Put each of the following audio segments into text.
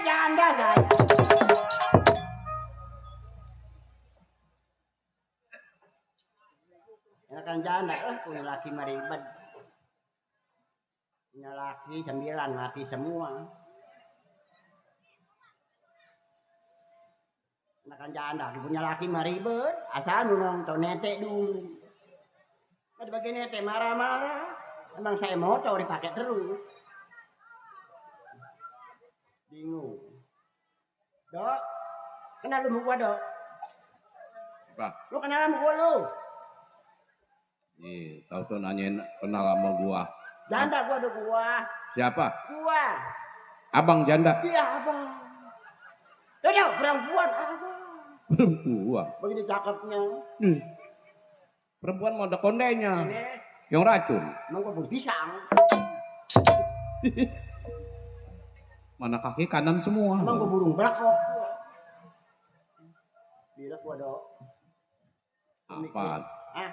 janda saya. Ya kan janda punya laki maribad. Punya laki 9, mati semua. Makan janda, punya laki maribad, asal nonton netek dulu. Ada bagian netek marah-marah, emang saya motor dipakai terus. Bingung. Dok, kenal lu gua dok? Apa? Lu kenal sama gua lu? Tahu tuh nanyain kenal sama gua. Janda gua ada gua. Siapa? Gua. Abang janda. Iya abang. Dok, perempuan abang. Perempuan. Begini cakepnya. Perempuan mau ada kondenya. Ini. Yang racun. Emang gua buah pisang. Mana kaki kanan semua. Emang gua burung belakok. Bila gua dok. Apa? Ah,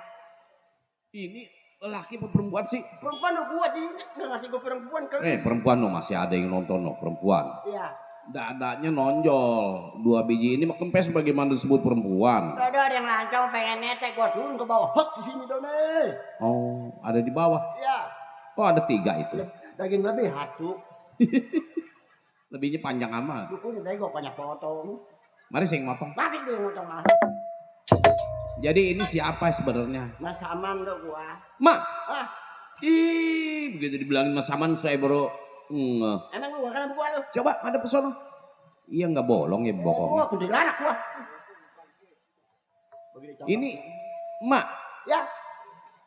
Ini laki apa perempuan sih? perempuan lo gua di nggak ngasih gua perempuan kan? Perempuan no masih ada yang nonton no perempuan. Iya. Dadanya nonjol. 2 biji ini mah kempes bagaimana disebut perempuan. Ada yang lancang pengen netek gua turun ke bawah. Hek di sini dong nih. Oh, ada di bawah. Iya. Oh, ada 3 itu. Daging lebih hatu. Lebihnya panjang amat. Dukunya daging banyak potong. Mari saya motong. Tapi dia ngotong mah. Jadi ini siapa sebenarnya? Mas aman lo gua. Mak. Ah, Begitu dibilangin Mas Saman saya baru emang lu kan gua lu. coba ada pesono. Iya nggak bolong ya bokongnya. Gua kuntilanak gua. Ini Mak. Ya,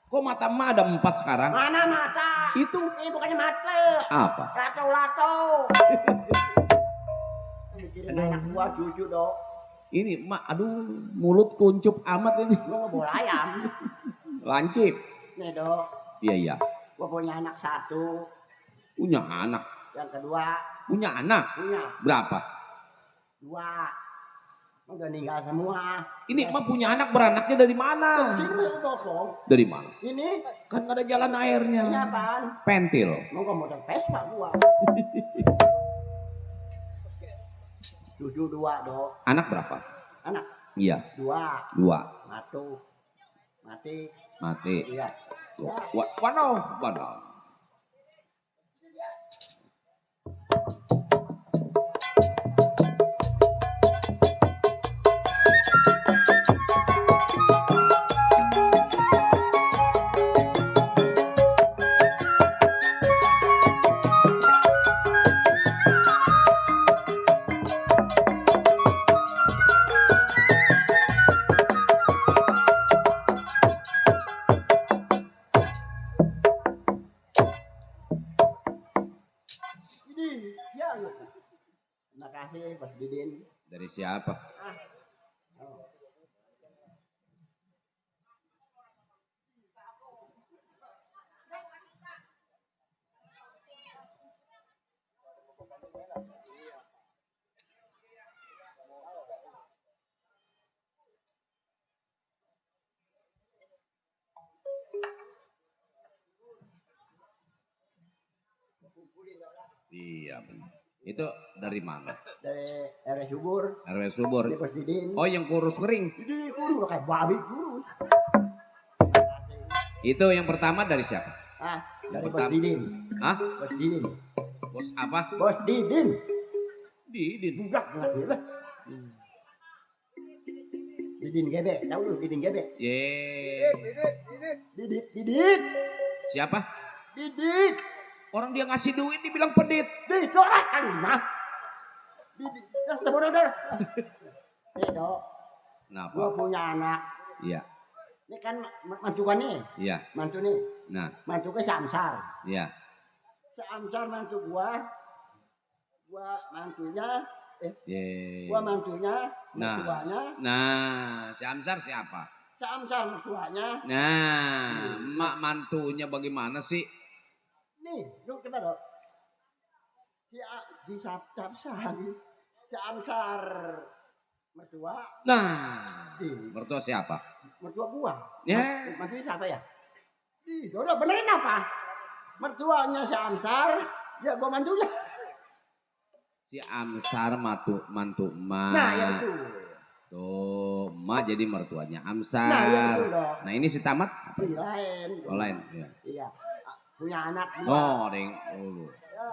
Kok mata Mak ada 4 sekarang? mana mata? Itu Ini bukannya mata. apa? Lato-lato. Mikirin anak gua cucu dong. Ini Mak, aduh mulut kuncup amat ini. Gua nggak boleh ayam. Lancip. Nih dok, Iya. gua punya anak 1. Punya anak. Yang kedua Punya anak. punya Berapa? 2. Udah meninggal semua. Ini Mak punya anak, beranaknya dari mana? Sini masih kosong. Dari mana? Ini Kan nggak ada jalan airnya. ini apaan? Pentil. Mau gua motor Vespa gua. Cucu 2 dok. Anak berapa? Anak Iya. 2. 2. Mati. Mati. Iya. Wano. Ini ya. Terima kasih Bos Didin. Dari siapa? Ah. Oh. Iya benar. Itu dari mana? Dari RW Subur. RW Subur. Ini Bos Didin. Oh yang kurus kering. Ini kurus kayak babi kurus. Itu yang pertama dari siapa? Ah, dari Yang Bos pertama. Didin. Hah? Bos Didin. Bos apa? Bos Didin. Didin. Enggak lah. Didin gede, tahu lu Didin gede? Ye. Didit. Siapa? Didit. Orang dia ngasih duit dibilang pedit. Didit orang kali mah. Didit. Dah bodoh dah. Dok, Kenapa? gua punya anak. Iya. Ini kan mantu gua nih. Iya. Mantu nih. Nah, Mantu ke Samsar. iya. Samsar mantu gua. Gua mantunya. Ye. Gua mantunya. Nah. Mertuanya. Nah, si Amsar siapa? Samsar mertuanya. Nah, emak mantunya bagaimana sih? Nih, lu coba dong. Si Samsar. Si Samsar mertua. Nah, Di mertua siapa? mertua gua. Ya. Mantunya siapa ya? Ih, udah benerin apa? Mertuanya si Amsar, ya gua mantunya. Si Amsar mantu emak. Nah, ya betul. Tuh, emak jadi mertuanya Amsar. Nah, ya betul dong. Nah, ini si Tamat Ih, lain. oh, lain. Ya. Iya. Punya anak dua. Oh, ding. Oh. Ya.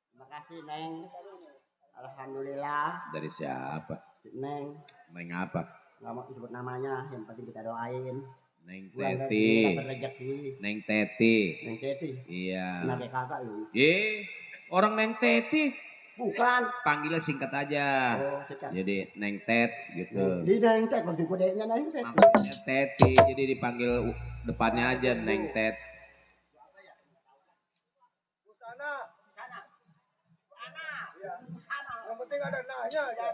Terima kasih Neng. Alhamdulillah. Dari siapa? Neng. Neng apa? Nggak mau disebut namanya, yang penting kita doain. Neng Bulan Teti. dapat rezeki. Neng Teti. Neng Teti. Iya. Kenapa kakak lu? Orang Neng Teti. Bukan. Panggilnya singkat aja. Oh, sekat. Jadi Neng Tet gitu. Di Neng Tet, waktu kodenya Neng Tet. Maksudnya Teti, jadi dipanggil depannya aja Neng Tet. Yang penting ada nanya aja.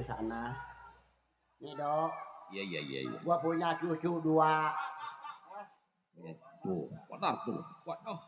Sana. Nih dok. Iya. Gua punya cucu 2. Tuh, benar tuh. Waduh.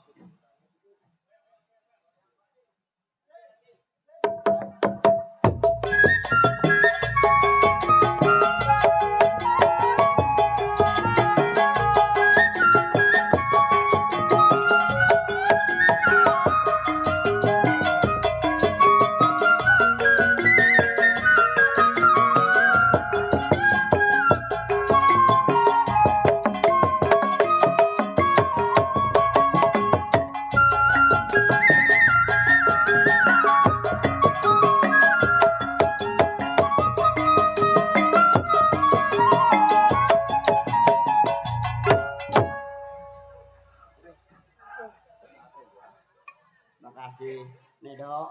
Makasih. Nih dok.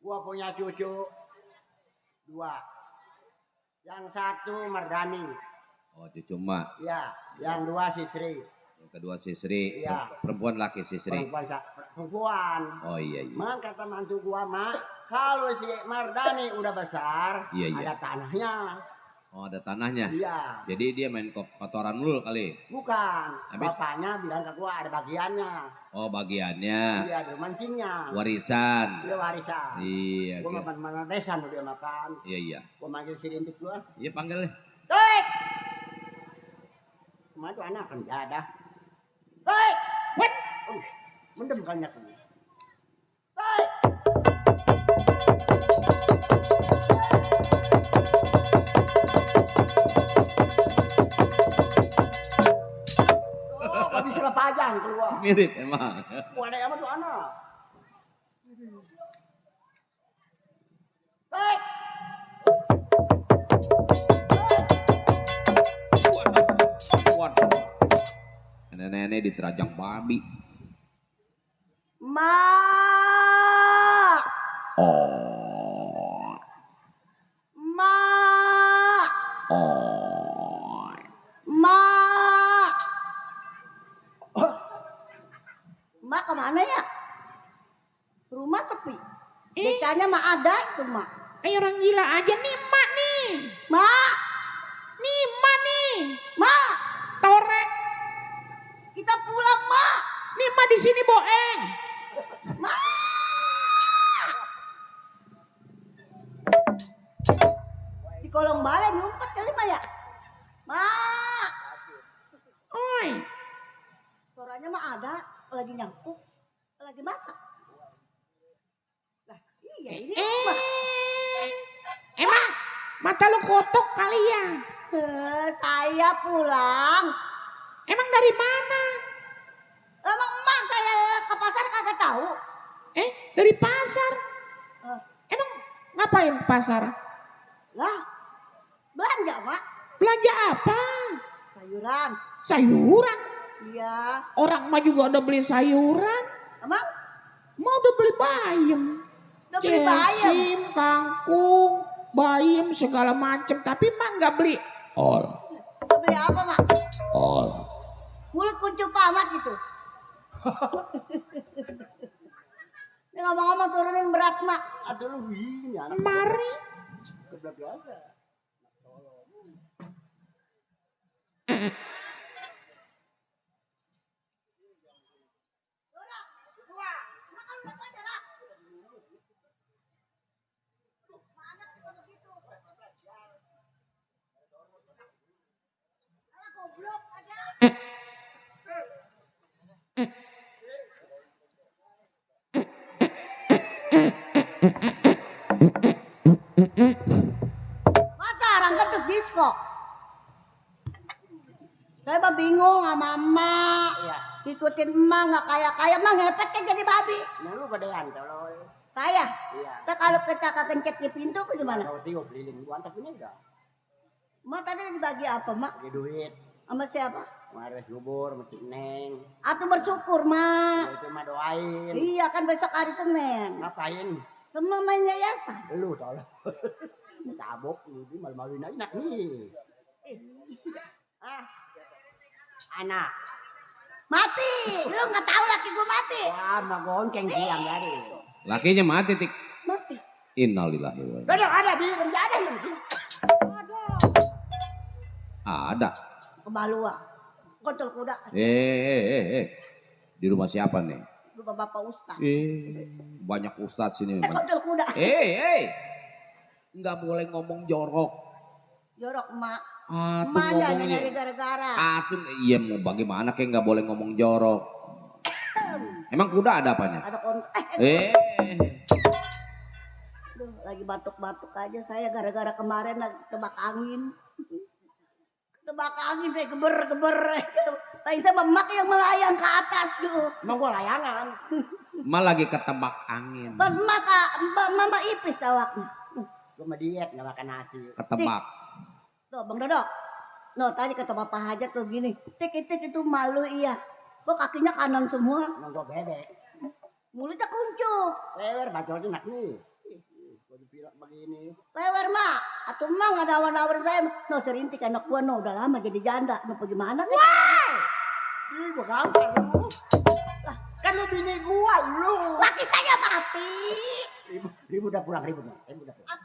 Gua punya cucu 2. Yang satu Mardani. Oh, cucu mak. Iya. Yang 2 Sisri. Yang kedua Sisri. Iya. Perempuan laki Sisri. Perempuan. Oh iya. Mak kata mantu gua mak, kalau si Mardani udah besar, Iya. ada tanahnya. Oh, ada tanahnya. Iya. Jadi dia main kotoran dulu kali. Bukan. Habis? Bapaknya bilang ke gua ada bagiannya. Oh, bagiannya. Iya, ada mancingnya. Warisan. Dia warisan. Iya. Gua makan mana besan dia makan. Iya. Gua manggil si Rintik gua. Iya, panggil deh. Tik! Kemana tuh anak kan gak ada. Tik! What? Mendem banyak ini. Baik. Oh, kok bisa lepajang keluar. Mirip emang. Wadah amat tuh anak. Baik. Waduh. Nenek-nenek diterajang babi. Mak, Oh. mak, Oh. mak. Mak kemana ya? Rumah sepi. Becanya mak ada itu mak. Kayak orang gila aja nih mak nih. Mak, Nih mak nih. mak, Torek. kita pulang mak. Nih mak di sini boeng. Mak. Di kolong balai ngumpet kali mak ya. Mak, Oi. suaranya mak ada. Lagi nyapu, lagi masak. Lah iya ini mak. Emang mata lu kotok kali ya? Saya pulang. Emang dari mana? Emang emak saya ke pasar kagak tahu. Dari pasar. Eh, Emang ngapain ke pasar? Lah, belanja mak. Belanja apa? Sayuran. Sayuran. Iya. Orang mah juga udah beli sayuran. Emang Mau udah beli bayam. udah beli bayam. Cesim, kangkung, bayam segala macem. Tapi mah nggak beli all. Udah beli apa mak? All. Mulut kuncup amat gitu. Ini ngomong-ngomong turunin berat mak. Aduh lu ini anak Mari. kebelah biasa. Masa orang kentut disco? Saya mah bingung sama emak. Iya. Ikutin emak nggak kaya-kaya emak ngepetnya jadi babi. Nah lu gedean kalau Saya. iya. Kita kalau kita kencet di pintu apa gimana? Kau tiup lilin gua antep ini enggak. Emak tadi dibagi apa mak? Bagi duit. Sama siapa? Kemarin subur, masih neng. Atau bersyukur mak. Itu mah doain. Iya kan besok hari Senin. Ngapain? Semua main yayasan. Lu tolong. Tabok lu di malu-maluin anak nih. Ah. Anak. Mati. Lu nggak tahu laki gue mati. Wah, mah gonceng siang dari. Lakinya mati tik. Mati. Innalillahi wa inna. Kadang ada di ada nih. Ada. Kebalua. Kontol kuda. Di rumah siapa nih? Lupa bapak ustaz. Banyak ustadz sini. Kontol kuda. Nggak boleh ngomong jorok. Jorok emak. Atuh Emak aja ngomongnya. nyari gara-gara. Atuh, iya mau bagaimana kayak nggak boleh ngomong jorok. Emang kuda ada apanya? Ada Duh, lagi batuk-batuk aja saya gara-gara kemarin lagi tebak angin. Tebak angin saya geber-geber. Lain sama emak yang melayang ke atas tuh. Emang gua layangan. Emak lagi ketebak angin. Kan emak mama ipis awaknya. Gua mah diet enggak makan nasi. Ketebak. Tuh Bang Dodok. No tadi kata Bapak Hajat tuh gini. Tik itu malu iya. Kok kakinya kanan semua. Emang gua bebek. Mulutnya kuncup. Lewer bacotnya enak nih. Gua dibilang begini. Lewer mak. Atau emak nggak ada awar-awar saya. No serintik anak gua no. Udah lama jadi janda. No bagaimana kan? Ih, gua gampar lu. Lah, kan lu bini gua lu. Laki saya mati. Ribu udah pulang, ribu udah pulang.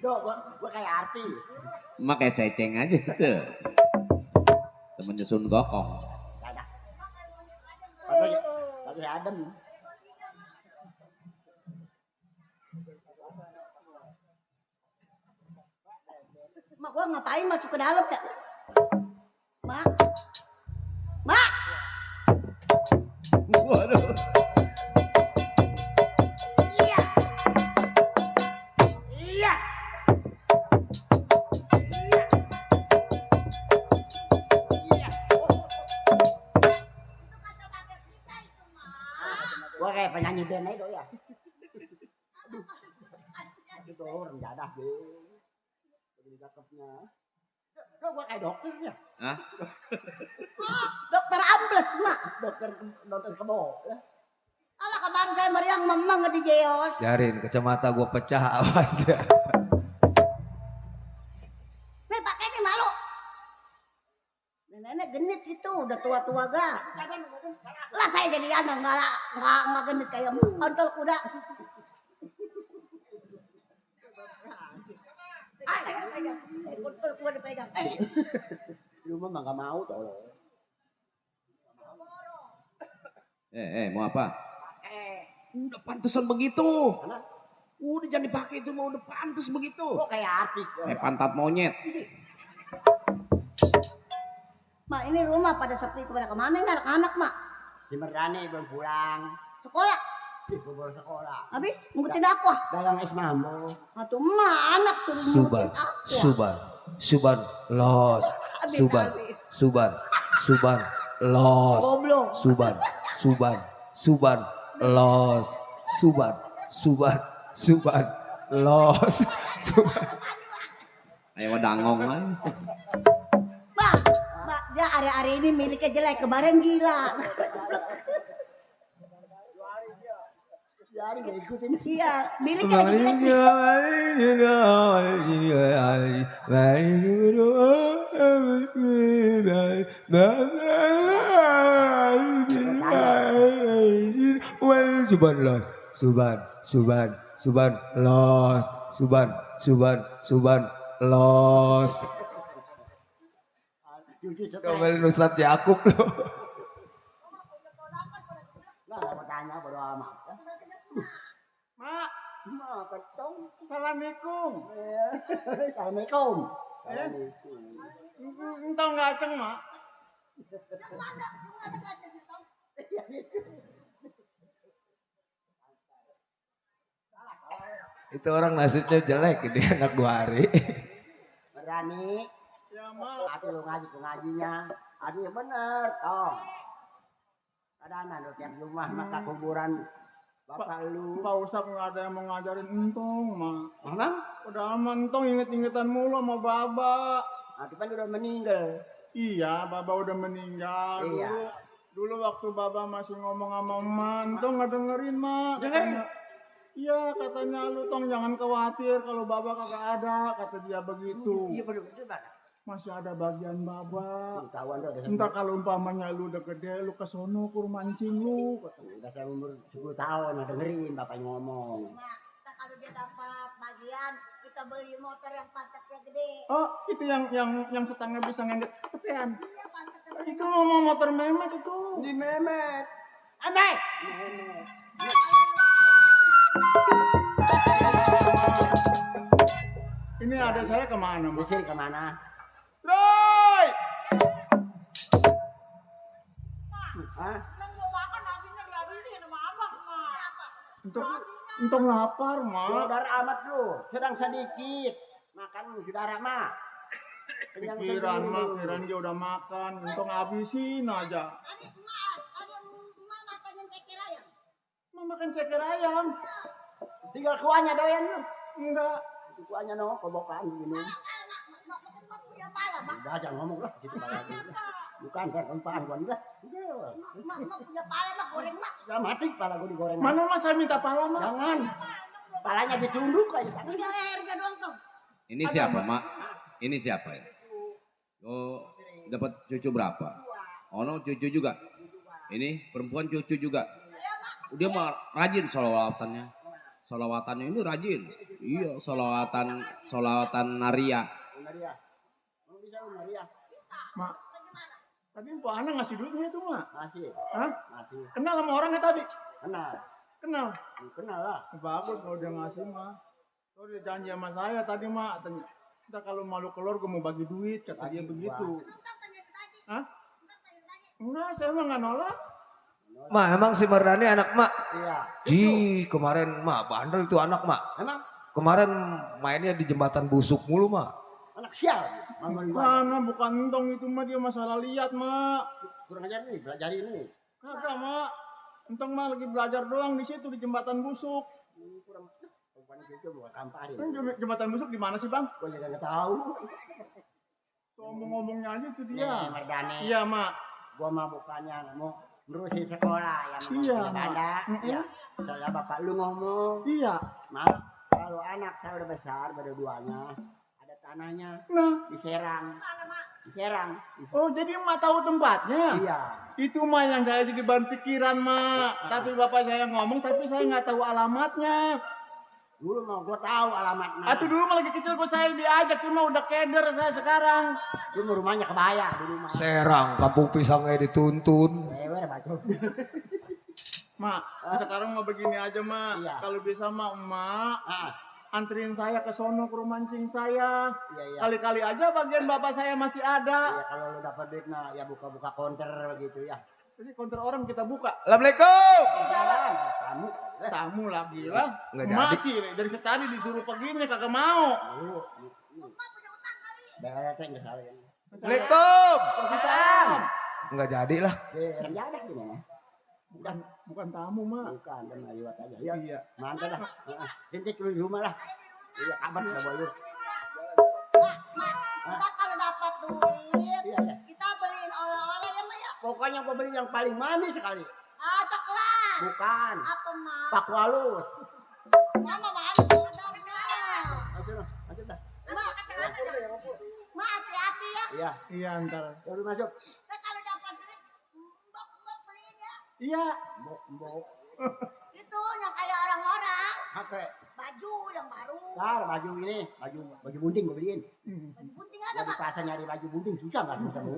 Dok, gua kayak artis. Emak kayak seceng aja. Temennya Sun Gokong. Ada. Kata adem. Mak, gua ngapain masuk ke dalam ya? Mak. Mak. Waduh. Iya. Iya. Iya. Gua kayak penyanyi band aja ya. Itu rendah deh. Begini cakepnya. Lo gua kayak dokter ya. Hah? Dokter ambles, Mak. Dokter kebo. Alah kemarin saya meriang memang di Jeos. Biarin kacamata gua pecah, awas dia. Nih pakai ini malu. Nenek genit itu udah tua-tua gak? Lah saya jadi anak nggak genit kayak kontol kuda. Pegang. Kontol kuda dipegang. Lu mah nggak mau tuh. Mau apa? Udah pantesan begitu. Udah jangan dipakai itu, mau udah pantes begitu. Kok kayak artis. Pantat monyet. Mak ini rumah pada sepi kepada kemana ini anak-anak Mak? Si Merdani belum pulang. Sekolah. Gue baru sekolah. Habis ngikutin dakwah. Dagang es mambo. Atau emak anak suruh Suban, ngikutin dakwah. Suban, los, Suban, los, Goblok. Suban, los, los. Ayo dangong aja. Mbak, dia hari-hari ini miliknya jelek, kemarin gila. Jadi gak ikutin. Iya, miliknya lagi jelek. Suban, los. Cucu Kembali Ustaz Yakub loh. Nah, gak mau tanya bodo amat. Mak, Mak, ketong. assalamualaikum. Assalamualaikum. Assalamualaikum. Entah nggak aceng mak? Itu orang nasibnya jelek ini anak 2 hari. Berani. Ya mak. Aku lu ngajinya. Aduh yang bener. Tong. Kadang-kadang lu tiap rumah maka kuburan bapak lu. Pak Ustadz nggak ada yang mau ngajarin entong mak. Mana? Udah aman entong inget-ingetan mulu sama baba. Aku kan udah meninggal. Iya, baba udah meninggal. Iya. Dulu waktu baba masih ngomong sama emak, entong nggak dengerin mak. Katanya, iya katanya lu tong jangan khawatir kalau baba kagak ada, kata dia begitu. Iya bener-bener banget. Masih ada bagian baba. Tahuan tuh udah Entah kalau umpamanya lu udah gede, lu kesono kur mancing lu. udah saya umur 10 tahun udah dengerin bapaknya ngomong. Mak, kita kalau dia dapat bagian, kita beli motor yang pantatnya gede. Oh, itu yang setengah bisa ngendek setepean. Iya, pantatnya gede. Itu mau motor memek itu. Di memet. Aneh. Memet. Ini ada saya kemana, Mas? Busir kemana? Roy! Hah? Untuk lapar, Lu Mak. darah amat lu. Sedang sedikit. Makan saudara mah. Kenyang Pikiran, sendiri Mak. lu. Pikiran dia udah makan. Untuk habisin aja. Ada emak makan yang ceker ayam. Mau makan ceker ayam? Tinggal kuahnya doyan lu. Enggak. Itu kuahnya no, kobokan minum. Mak punya pala, Mak. Udah jangan ngomong lah gitu lagi. Bukan kan empaan gua enggak. Mak punya pala, Mak goreng, Mak. Ya mati kepala gua digoreng. Mana Mas saya minta pala, Mak? Jangan. Palanya ditunduk aja kan. Tinggal lehernya doang tuh. Ini siapa, Mak? Ini siapa ya? Oh, dapat cucu berapa? Oh, no, cucu juga. Ini perempuan cucu juga. Dia mah rajin sholawatannya. Sholawatannya ini rajin. Iya, sholawatan Naria. Maria. Mau bisa lu Maria? Mak. Tadi Pak Ana ngasih duitnya itu, Mak. Masih. Hah? Masih. Kenal sama orangnya tadi? Kenal. Kenal. Kenal lah. Bagus kalau dia ngasih, Mak. Kalau dia janji sama saya tadi, Mak. Ntar kalau malu keluar gue mau bagi duit, kata dia Bagi begitu. Enggak Hah? Enggak, saya mah nggak nolak. Ma, emang si Mardani anak mak? Iya. Ji, kemarin mak bandel itu anak mak. Emang Kemarin mainnya di jembatan busuk mulu mak. anak sial. Bukan entong itu mah dia masalah lihat mak. Kurang ajar nih, belajar ini. Kagak mak. Entong mah lagi belajar doang di situ di jembatan busuk. Kurang. Bukan itu bukan kamparin. Jembatan busuk di mana sih bang? Gue juga nggak tahu. Ngomong-ngomongnya aja itu Nih, dia. Mardani. Iya mak. Gua mah bukannya mau nerusin sekolah yang Iya, punya banda. Mak. Iya. Soalnya bapak lu ngomong, Iya. Mak, kalau anak saya udah besar, berdua-duanya, ada tanahnya Nah. di Serang. Di Serang. Oh jadi emak tahu tempatnya? Iya. Itu mah yang saya jadi bahan pikiran mak. Tapi bapak saya ngomong tapi saya nggak tahu alamatnya. Dulu mau gua tahu alamatnya. Atau dulu mah lagi kecil gua saya diajak cuma udah keder saya sekarang. Dulu rumahnya kebaya dulu mah. Serang, kampung pisangnya dituntun. Lewer baju. Mak, sekarang mau begini aja mak. Iya. Kalau bisa mak emak Ah, anterin saya ke sono ke rumah mancing saya. iya iya. Kali-kali aja bagian bapak saya masih ada. Iya kalau lu dapat duit mah ya buka-buka counter begitu ya. Jadi konter orang kita buka. Assalamualaikum. Salam, tamu. Tamu lagi lah. Nggak Masih dari tadi disuruh perginya kagak mau. Dulu. Bete enggak salah ya. Assalamualaikum. Salam. Enggak jadi lah. Orang jadak gimana? Bukan tamu mak. Bukan, dan lewat aja. Ya, Iya. mantap dah. Tintik lu di rumah lah. Iya, kabar enggak boleh. Kita kalau dapat duit, Iya, iya. kita beliin oleh-oleh ya, Mak ya. Pokoknya gua beli yang paling manis sekali. Ah, coklat. Bukan. Apa, Mak? Pak Walus. Mama manis sebenarnya. Ayo dah, ayo dah. Mak, Mak hati-hati ya. Iya, Iya ntar. ya lu masuk. Kita kalau dapat duit, mbok beliin ya. Iya. Mbok. Itu yang kayak orang-orang. Apa? Baju yang baru. Tar, baju ini, baju bunting gua beliin. Baju putih ada, Ya di Mak. pasar nyari baju bunting susah enggak ketemu.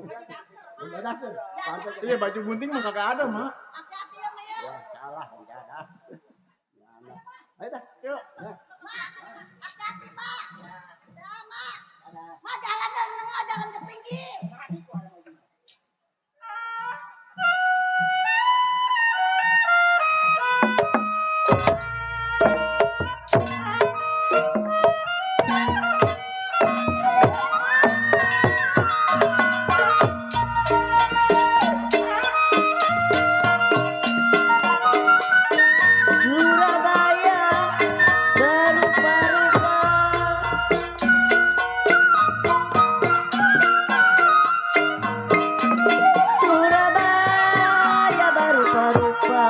Udah dah tuh. Pantas. Iya baju bunting mah kagak ada mak. Hati-hati ya, Mak ya. Ya, salah, enggak ada. Mana? Ayo dah. Yuk. Ya. Mak, hati-hati, Mak. Ya, Mak. Mak jalan dan tengah, jangan ke pinggir. Surabaya berupa-rupa. Surabaya berupa-rupa.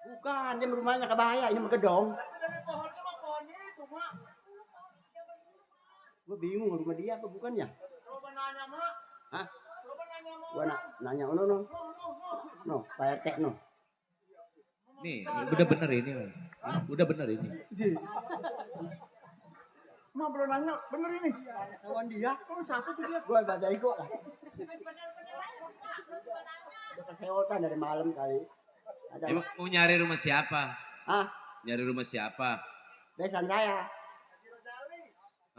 Bukan, dia rumahnya kebaya, ini mah gedong. Dari pohonnya mah pohon itu, Mak. Gue bingung rumah dia apa bukan ya? Coba nanya, Mak. Hah? Coba nanya sama Gua orang. nanya no. No, Pak RT no. Nih, udah bener ini. Udah bener ini. Ji. Mak belum nanya, bener ini. Kawan dia, Kamu siapa tuh dia? gue badai gue lah. Udah keseotan dari malam kali. Ada Emang mau nyari rumah siapa? ah, Nyari rumah siapa? besan saya.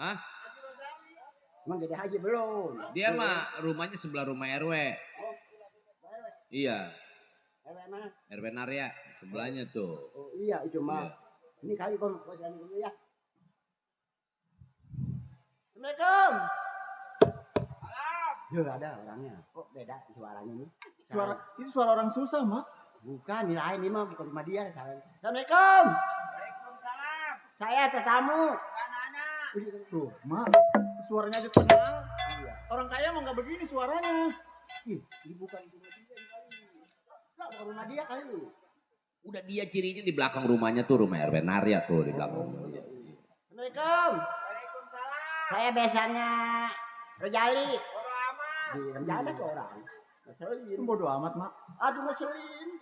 Hah? Emang jadi haji belum? Dia mah rumahnya sebelah rumah RW. Iya, Ewe mah. RW Narya sebelahnya tuh. Oh iya itu mah. Iya. Ini kali kau jalan dulu ya. Assalamualaikum. Yo ada orangnya. Kok beda suaranya ini? Suara itu suara orang susah, Mak. Bukan, ini lain ini mah bukan rumah dia. Assalamualaikum. Waalaikumsalam. Saya tetamu. Tuh, Mak. Suaranya aja kenal. Iya. Orang kaya mah nggak begini suaranya. Ih, ini bukan rumah dia ini kali. Enggak, bukan rumah dia kali. Udah dia cirinya di belakang rumahnya tuh rumah RW Narya tuh di belakang. Assalamualaikum. Saya besannya Rojali. Di Rejali tuh orang. Ngeselin. Itu bodo amat, Mak. Aduh ngeselin.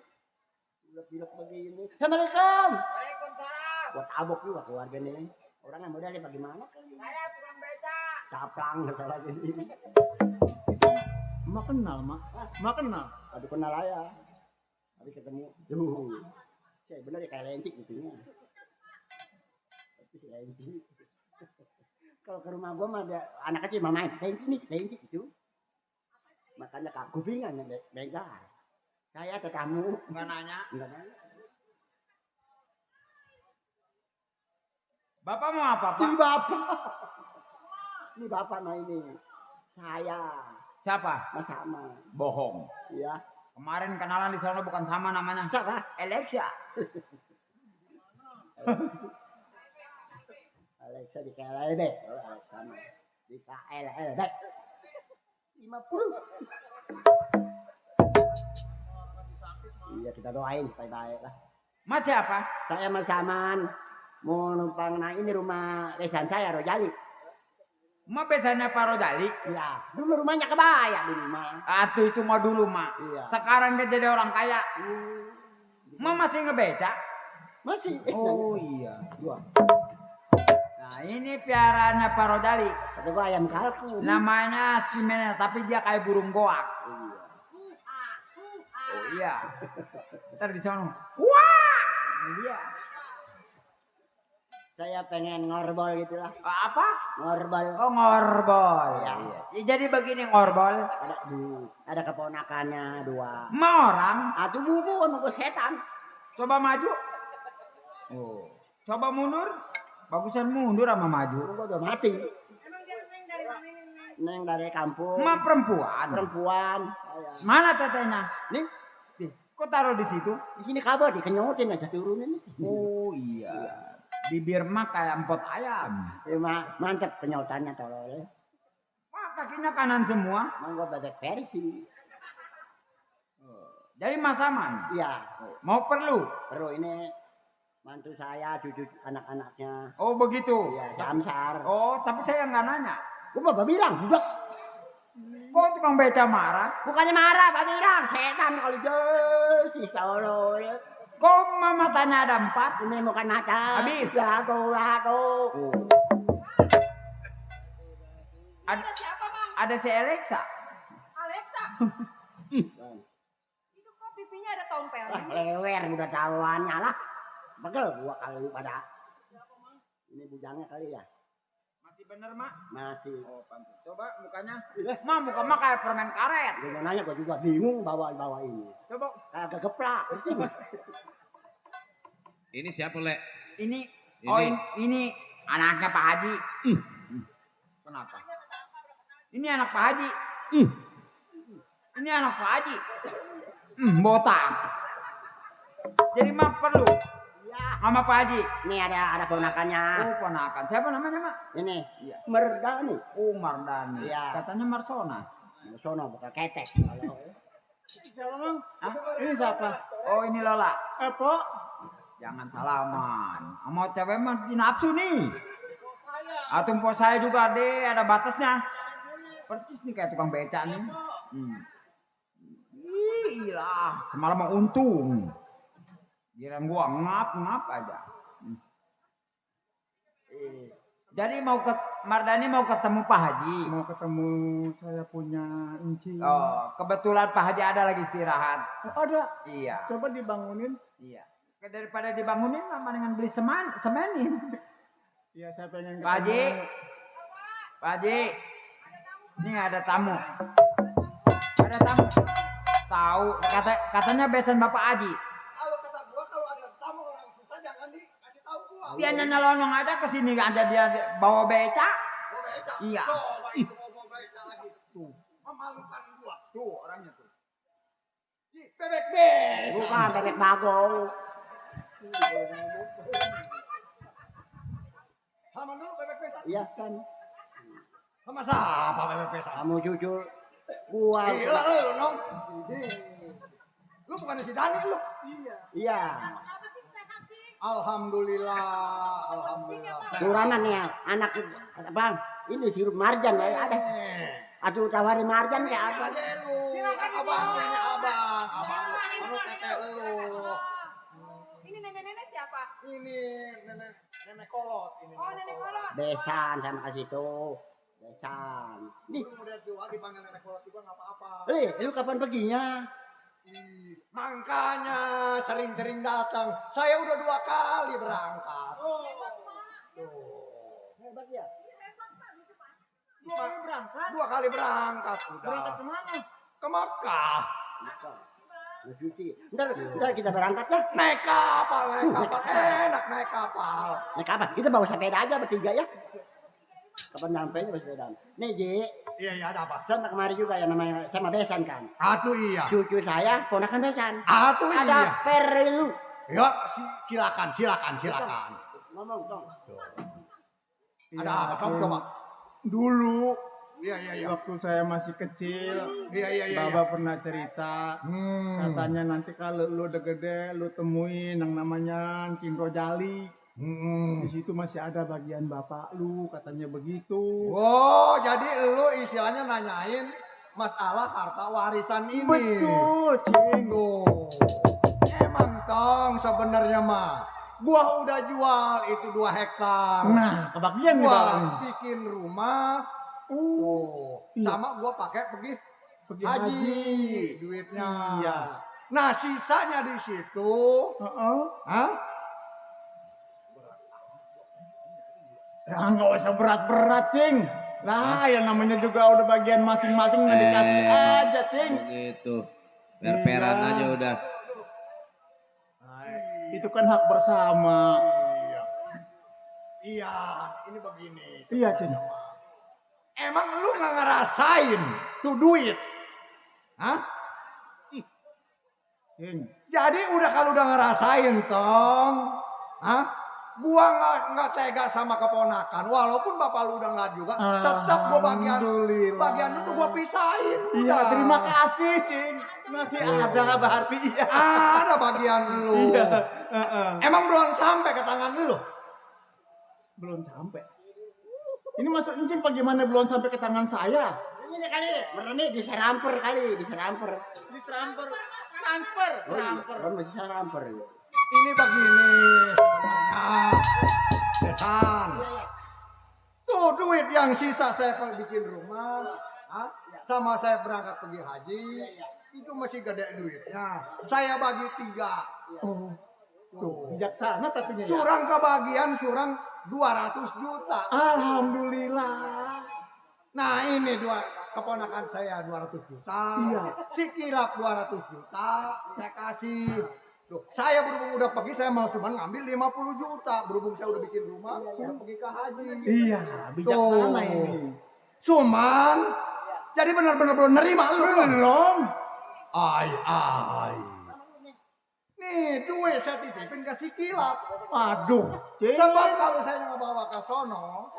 Pilek-pilek begini. Assalamualaikum. Waalaikumsalam. Buat tabok juga keluarga nih. Orang yang modalnya bagaimana kali? Saya tukang beca. Caplang salah gini. Mak kenal, Mak. Mak kenal. Aduh kenal aja. Habis ketemu. Duh. Saya bener ya kayak lencik gitu ya. Tapi si lencik. Kalau ke rumah gua mah ada anak kecil mah main lencik gitu. Makanya kak kupingan beda. Saya tetamu. Enggak nanya. Enggak nanya. Bapak mau apa, Pak? Ini bapak. Ini bapak mah ini. Saya. Siapa? Mas sama. Bohong. Ya. Kemarin kenalan di sana bukan sama namanya. Siapa? Alexa. Alexa di KLB. Oh, Alexa mah. Di KLB. 50. Iya kita doain supaya baik lah. Mas siapa? Saya Mas Saman. Mau numpang nah ini rumah besan saya Rojali. Mau besannya Pak Rodali? Iya. Dulu rumahnya kebaya dulu mah. Atuh itu mah dulu, Mak. Iya. Sekarang dia jadi orang kaya. Mau masih ngebeca? Masih. Oh iya. Gua. Nah ini piaraannya Pak Rodali. Kata gua ayam kalkun. Namanya Simena, tapi dia kayak burung goak. Iya. Oh iya. Ntar di sana. Wah! Ini dia. Saya pengen ngorbol gitu lah. Apa? Ngorbol. Oh ngorbol. Iya. Ya, jadi begini ngorbol. Ada keponakannya 2. Mau orang. Atuh bubu kan gua setan. Coba maju. Oh. Coba mundur. Bagusan mundur sama maju. Gua udah mati. Neng dari kampung. Ma perempuan. Perempuan. Saya. Mana tetenya? Nih, Kok taruh di situ? di sini kabar dikenyotin aja turunin. Oh iya. Bibir mah kayak empot ayam. Mantep penyotannya tolol. Wah kakinya kanan semua. Mau gua bebek versi. Jadi Mas Aman. Iya. Mau perlu? Perlu ini mantu saya, cucu anak-anaknya. Oh begitu. Iya, Samsar. Oh tapi saya nggak nanya. Gua mau bilang, udah. Kok tukang beca marah? Bukannya marah, Pak bilang setan kali si tolol. Kok matanya ada 4? Ini bukan mata. Habis. Satu. Ada si Alexa. Alexa, itu kok pipinya ada tompelnya? Lah lewer udah tahuannya lah. Pegel gua kali pada. Ini bujangnya kali ya. Masih bener mak? Masih. Oh pantas. Coba mukanya. Eh, Mak muka mak kayak permen karet. Gua mau nanya gua juga bingung bawa ini. Coba. Kayak kegeplak. Bersih. Ini siapa, Le? Ini. Oh ini anaknya Pak Haji. Kenapa? Ini anak Pak Haji. Ini anak Pak Haji. Botak. Jadi mak perlu. Iya. sama Pak Haji. Ini ada ponakannya. Oh, ponakan. Siapa namanya, Mak? Ini Iya. Merdani. Oh, Mardani. Iya. Katanya Marsona. Sono bukan ketek. Siapa Mang? Hah? Ini siapa? Oh, ini Lola. Pok. Jangan salaman. Sama cewek mah nafsu nih. Atumpok saya juga deh, ada batasnya. Percis nih kayak tukang beca nih. Ih, lah. Semalam mau untung. Giliran gua ngap aja. Jadi Mardani mau ketemu Pak Haji. Mau ketemu saya punya encing. Oh, kebetulan Pak Haji ada lagi istirahat. Oh, ada. Iya. Coba dibangunin. Iya. Daripada dibangunin mah dengan beli semenin. Iya, saya pengen Pak Haji. Pak Haji. Ini ada tamu. Ada tamu. Tahu katanya besan Bapak Haji. Kalau kata gua kalau ada tamu orang susah jangan dikasih tahu gua. Dia nyelonong aja ke sini aja dia bawa beca. Gua beca. Iya. Coba itu ngomong beca lagi. Tuh, memalukan gua. Tuh orangnya tuh. Ih, bebek bes. Bukan bebek bagong. Sama dulu bebek besan. Iya, San. Sama siapa bebek besan? Kamu cucu gua. Gila lu, Nong. Lu bukan si Dani lu? Iya. Alhamdulillah, alhamdulillah. Turanan ya, anak apa? Ini sirup marjan ya ada. Aduh tawarin marjan ya ada. Aja lu. Abang ini abang. Abang lu. Anu teteh lu. Ini nenek-nenek siapa? Ini nenek kolot ini. Oh, nenek kolot. Besan sama kasih tuh. Besan. Nih, Lu udah tua dipanggil nenek kolot juga enggak apa-apa. lu kapan perginya? Makanya sering-sering datang. Saya udah 2 kali berangkat. Hebat ya. 2 kali berangkat udah. Berangkat kemana? Ke Makkah. Lu cuci. Ntar kita berangkat ya. Naik kapal. Enak naik kapal. Naik apa? Kita bawa sepeda aja bertiga ya. Kapan nyampe nya bersepeda. Nih Ji, Iya, ada apa? sama kemari juga yang namanya sama Besan kan. Atuh iya. Cucu saya ponakan Besan. Atuh iya. Ada Perelu. Ya, silakan. Ngomong dong. Ada apa? Kamu coba. Dulu Iya. waktu saya masih kecil, Iya. Baba pernah cerita. Katanya nanti kalau lu udah gede, lu temuin yang namanya Cing Rojali. Di situ masih ada bagian bapak lu, katanya begitu. Oh, jadi lu istilahnya nanyain masalah harta warisan ini. Betul, Cing. Tuh. Emang tong sebenarnya mah gua udah jual itu 2 hektar. Nah, kebagian nih Gua Bang. bikin rumah. Sama gua pakai pergi haji duitnya. Iya. Nah, sisanya di situ. Hah? Ya nggak usah berat-berat, Cing. Lah, yang namanya juga udah bagian masing-masing nggak dikasih aja, Cing. Begitu. Per-peran Iya. aja udah. Itu kan hak bersama. Iya, ini begini. Iya, Cing. Emang lu nggak ngerasain tuh duit? Hah? Cing. Jadi kalau udah ngerasain tong, hah? Gua nggak tega sama keponakan, walaupun bapak lu udah nggak juga, tetap gua bagian itu gua pisahin. Iya, udah. terima kasih, Cing. Masih ada berarti iya. Ada bagian lu. Iya. Emang belum sampai ke tangan lu? Belum sampai. Ini maksud Cing bagaimana belum sampai ke tangan saya? Ini kali, berani diseramper kali, diseramper. Diseramper. Transfer, seramper. Kan masih seramper. Ini begini sebenarnya, Besan. Tuh duit yang sisa saya bikin rumah, sama saya berangkat pergi haji, itu masih gede duitnya. Saya bagi 3. Tuh, bijaksana tapi ya. Surang kebagian, surang 200 juta. Alhamdulillah. Nah ini keponakan saya 200 juta. Iya. Si Kilap 200 juta, saya kasih. Loh, saya berhubung udah pergi, saya mau cuma ngambil 50 juta. Berhubung saya udah bikin rumah, saya pergi ke haji. Iya, bijaksana Tuh. ini. Cuman, jadi benar-benar belum nerima lu. Belum. Ai. Nih Nih duit saya titipin ke si Kilap. Aduh, Cing. Sebab kalau saya nggak bawa ke sono,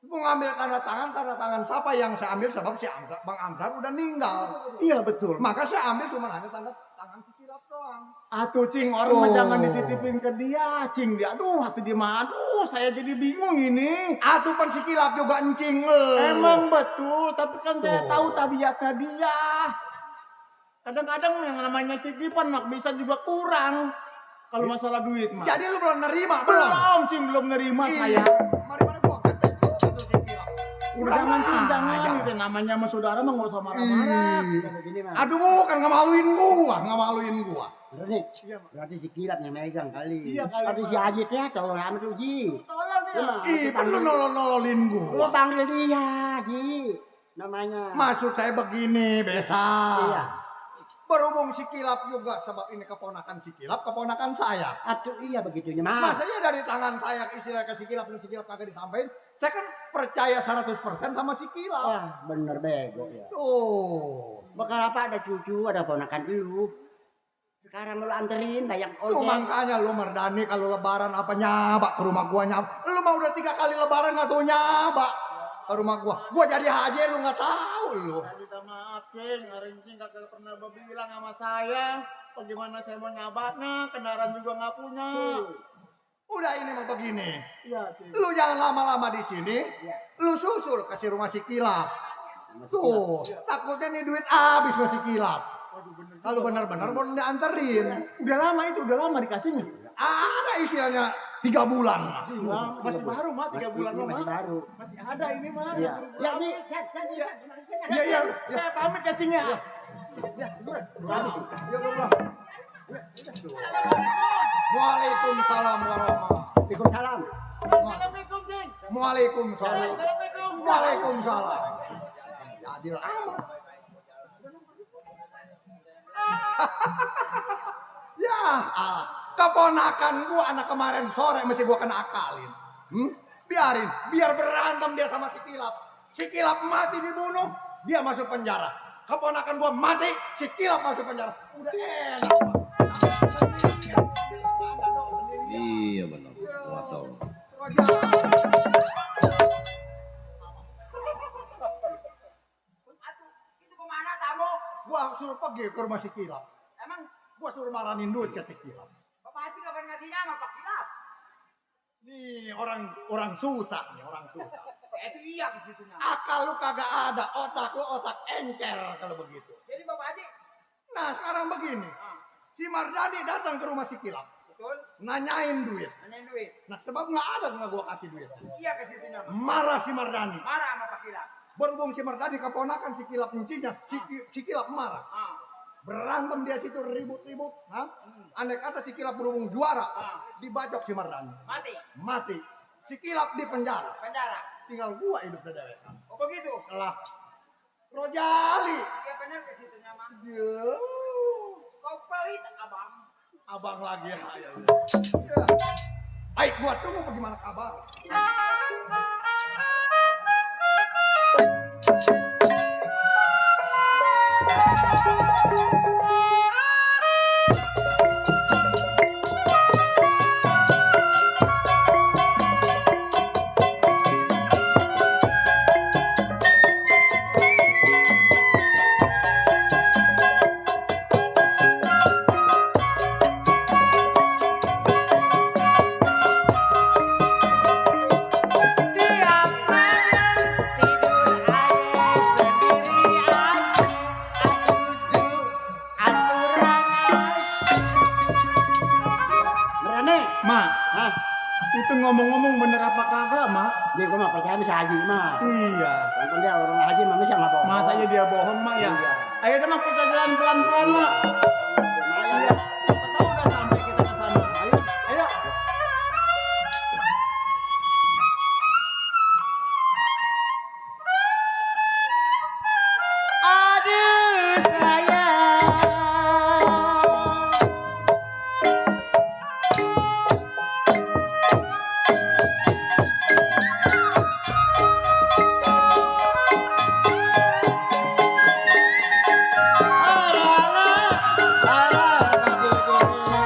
mau ngambil tanda tangan siapa yang saya ambil sebab si Bang Amsar udah meninggal. Iya betul. Maka saya ambil cuma hanya tanda tangan si Kilap doang. Atuh Cing, orang mah Oh. jangan dititipin ke dia, Cing. Dia, atuh dia mah, aduh saya jadi bingung ini. Atuh pan si Kilap juga encing. Emang betul, tapi kan saya Tuh. tahu tabiatnya dia. Kadang-kadang yang namanya titipan mak bisa juga kurang. Kalau masalah duit mah. Jadi lu belum nerima belum? belum, Cing, belum nerima saya. Mari mana gua ketek tuh si Kilap. Jangan Cing, mah jangan. aja. Itu namanya sama saudara mah nggak usah marah-marah. Kalau begini mah. Aduh bukan ngamaluin gua. Bener nih. Berarti si Kilap yang megang kali. Iya kali, Berarti Pak. si Ajit ya tahu lama tuh Ji. Tolong dia. Ih, perlu nololin Lu gua. panggil dia, Ji. Namanya. Maksud saya begini, Besa. Iya. Berhubung si Kilap juga sebab ini keponakan si Kilap, keponakan saya. Atuh iya begitunya mah. Masanya dari tangan saya istilah ke si Kilap dan si Kilap kagak disampaikan. Saya kan percaya 100% sama si Kilap. Wah, bener bego ya. Tuh. Bakal apa ada cucu, ada ponakan lu. Sekarang lu anterin banyak Lu ojek. makanya lu Mardani kalau lebaran apa nyabak ke rumah gua nyabak. Lu mah udah 3 kali lebaran gak tuh nyabak ke rumah gua. Gua jadi haji lu gak tahu lu. Saya minta maaf, Cing. Hari ini kakak pernah bilang sama saya. Bagaimana saya mau nyabaknya, kendaraan juga nggak punya. Udah ini mah begini. Iya, Cing. Lu jangan lama-lama di sini. Lu susul ke si rumah si Kilap. Tuh, takutnya nih duit habis masih Kilap. Kalau benar-benar mau dianterin. Udah lama dikasihnya. Ada istilahnya 3 bulan. Masih baru, mah 3 bulan mah. Masih baru. Masih ada ini mah. Iya. Ya, Ini Iya. saya pamit ya, Cing ya. Ya, udah. Waalaikumsalam warahmatullahi Waalaikumsalam. Assalamualaikum, Cing. Waalaikumsalam. Assalamualaikum. Waalaikumsalam. Adil amat. Ya, Allah. Keponakan gua anak kemarin sore masih gua kena akalin. Biarin, biar berantem dia sama si Kilap. Si Kilap mati dibunuh, dia masuk penjara. Keponakan gua mati, si Kilap masuk penjara. Udah enak. Iya benar. Gua tahu. Itu kemana tamu? Gua suruh pergi ke rumah si Kilap. Emang Gua suruh maranin duit ke si Kilap. Bapak Haji kapan ngasihnya sama Pak Kilap? Nih orang susah nih, orang susah. Itu iya ke situnya. Akal lu kagak ada, otak lu otak encer kalau begitu. Jadi Bapak Haji, Nah sekarang begini, si Mardani datang ke rumah si Kilap, betul? nanyain duit. Nanyain duit. Nah sebab nggak ada nggak gua kasih duit. Iya ke situnya. Marah si Mardani. Marah sama Pak Kilap. Berhubung si Mardani keponakan si Kilap nyicinya, si Kilap marah. Ah. Berantem dia situ ribut-ribut. Andai kata si Kilap berhubung juara, dibacok si Mardani. Mati. Si Kilap di penjara. Penjara. Tinggal gua hidup di dewekan. Oh begitu? Lah, Rojali. Iya benar ke situnya, Mang. Ya. Kau pelit, Abang. Abang lagi ya. Baik, gua tunggu bagaimana kabar. Berani? Mak, Hah? itu ngomong-ngomong bener apa kagak, Mak? Dia gua mah percaya bisa haji mah. Iya. Walaupun dia orang haji mah bisa nggak bohong. Masa aja dia bohong, Mak ya? Iya. Ayo deh, Mak, kita jalan pelan-pelan, Mak. Iya. Siapa tahu udah sampai kita ke sana. Ayo. Ayo. Aduh sayang. Arala, arala,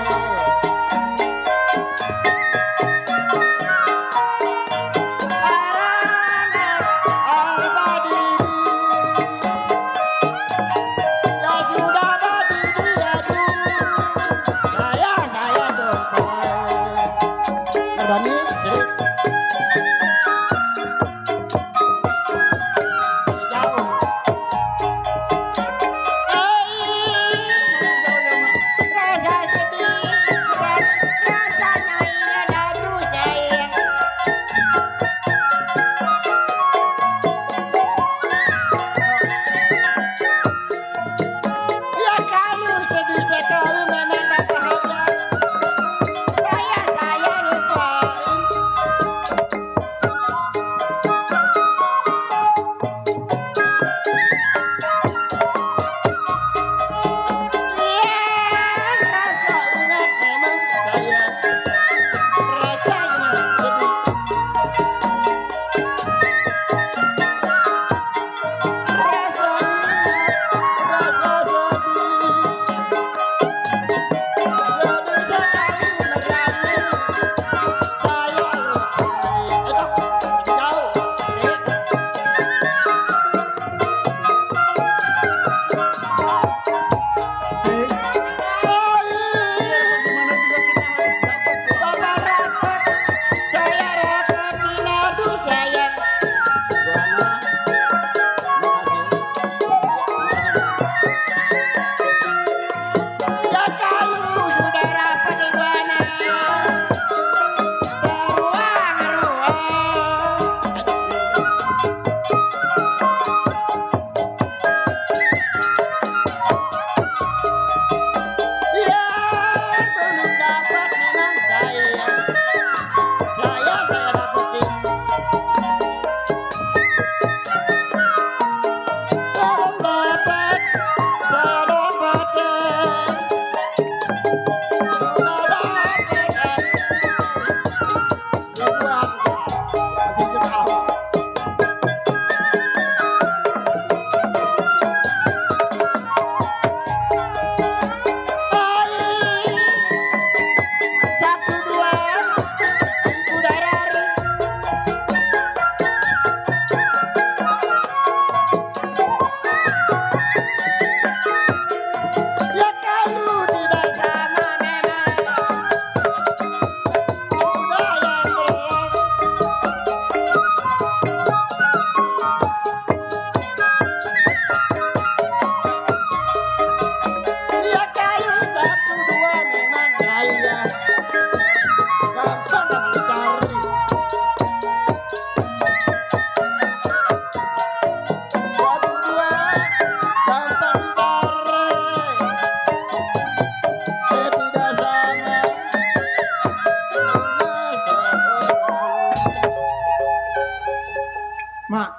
Mak,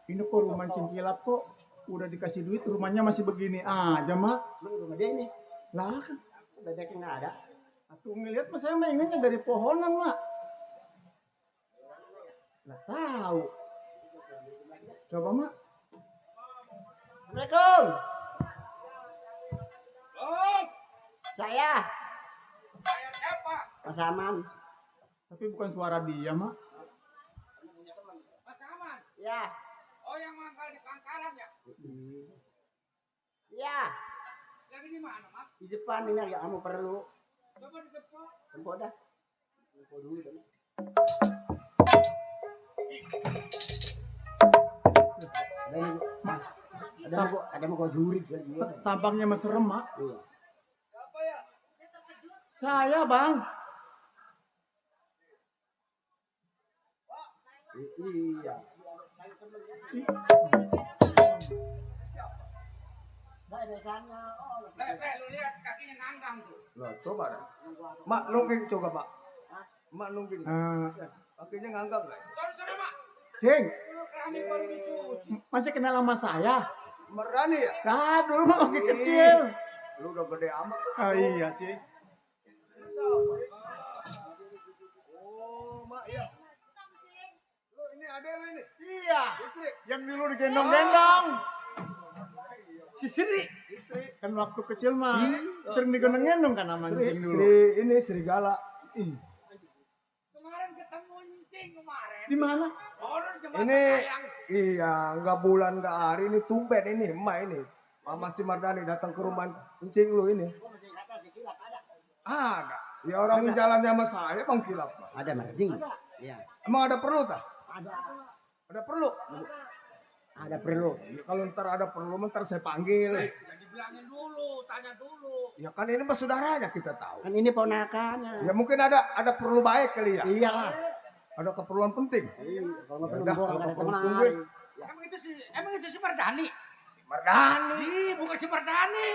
ini kok rumah Cinkilap kok udah dikasih duit rumahnya masih begini aja, Mak. Lu rumah dia ini. Lah kan, Bebeknya nggak ada. aku ngeliat mas saya mah ingatnya dari pohonan, Mak. Lah tahu. Coba, Mak. Assalamualaikum. Saya. Saya siapa? Mas Aman. Tapi bukan suara dia, Mak. Mas Aman. Ya. Oh, yang mangkal di pangkalan ya? Ya. Lagi di mana, Mas? Di depan ini yang kamu perlu. Coba dijemput. Tempo dah. Tempo dulu dah. Ada mau kau jurik kan dia. Tampangnya mas serem, Mak. Iya. Siapa ya? Saya, Bang. Iya. Lu lihat kakinya nganggang tuh. Lah, coba dah. Mak nungging coba, Mak. Mak nungging. Ah, Kakinya nganggang enggak? Sorry, Mak. Cing, Lu keramik baru dicuci. masih kenal sama saya? Merani ya? Nah, dulu mah masih kecil. Lu udah gede amat. Ah, iya, Cing. Oh, Mak ya. Lu ini adek lu ini. Iya, yang dulu digendong-gendong. Si Sri. Kan waktu kecil mah sering digendong-gendong kan sama Cing dulu. Ini serigala. Kemarin ketemu Encing kemarin. Di mana? Oh, lu di jembatan Ini sayang. iya, enggak bulan enggak hari ini tumben ini emak ini. Mama si Mardani datang ke rumah encing lu ini. Ada. Ya orang jalannya sama saya Bang Kilap. Pak. Ada Mardi. Iya. Emang ada perlu tak? Ada. Ada perlu. Ada perlu. Ya, kalau ntar ada perlu ntar saya panggil. Jangan dibilangin dulu, tanya dulu. Ya kan ini mah saudaranya kita tahu. Kan ini ponakannya. Ya mungkin ada perlu baik kali ya. Iyalah. Ada keperluan penting. Iya, kalau nggak Ya perlu udah, gua kalau nggak ada perlu teman. tungguin. Emang itu si Mardani. Ih, bukan si Mardani.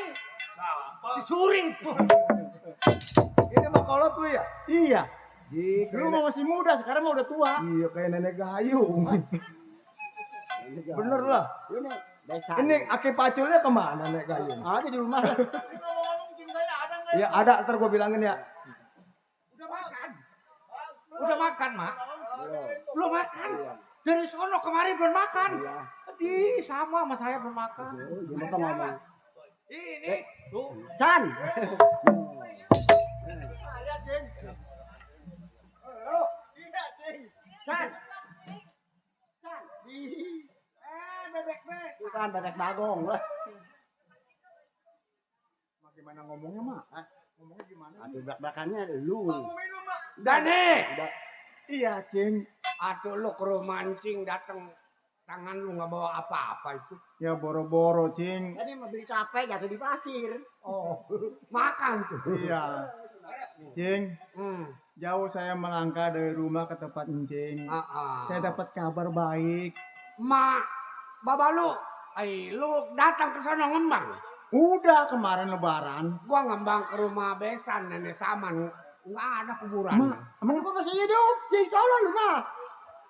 Si Suri itu. Ini mah kolot tuh ya. Bener lah. Ini besan. Ini aki paculnya kemana Nek Gayung? Ada di rumah. Ngomong-ngomong cing saya ada nggak? Ya ada, ntar gue bilangin ya. Udah makan. Udah makan, Mak. Belum makan. Dari sono kemari belum makan. Iya. Tadi sama sama saya belum makan. Dia bapak ngomong. Ini tuh. San. Saya cing. Iya cing. San. San. Bebek bek. Bukan bebek bagong lah. Gimana ngomongnya mak? Ngomongnya gimana? Aduh belak-belakannya lu. Mau minum mak? Dani, Udah. Iya cing. atuh lu ke rumah mancing datang tangan lu nggak bawa apa-apa itu. Ya boro-boro cing. Tadi mau beli tape jatuh di pasir. Oh Makan tuh. iya. Cing. Hmm. Jauh saya melangkah dari rumah ke tempat encing. Ah. Saya dapat kabar baik. Mak, baba lu, lu datang ke sono ngembang. Udah kemarin lebaran. Gua ngembang ke rumah besan nenek Saman, nggak ada kuburan. Mak, emang Gua masih hidup. Cing, tolong lu mah.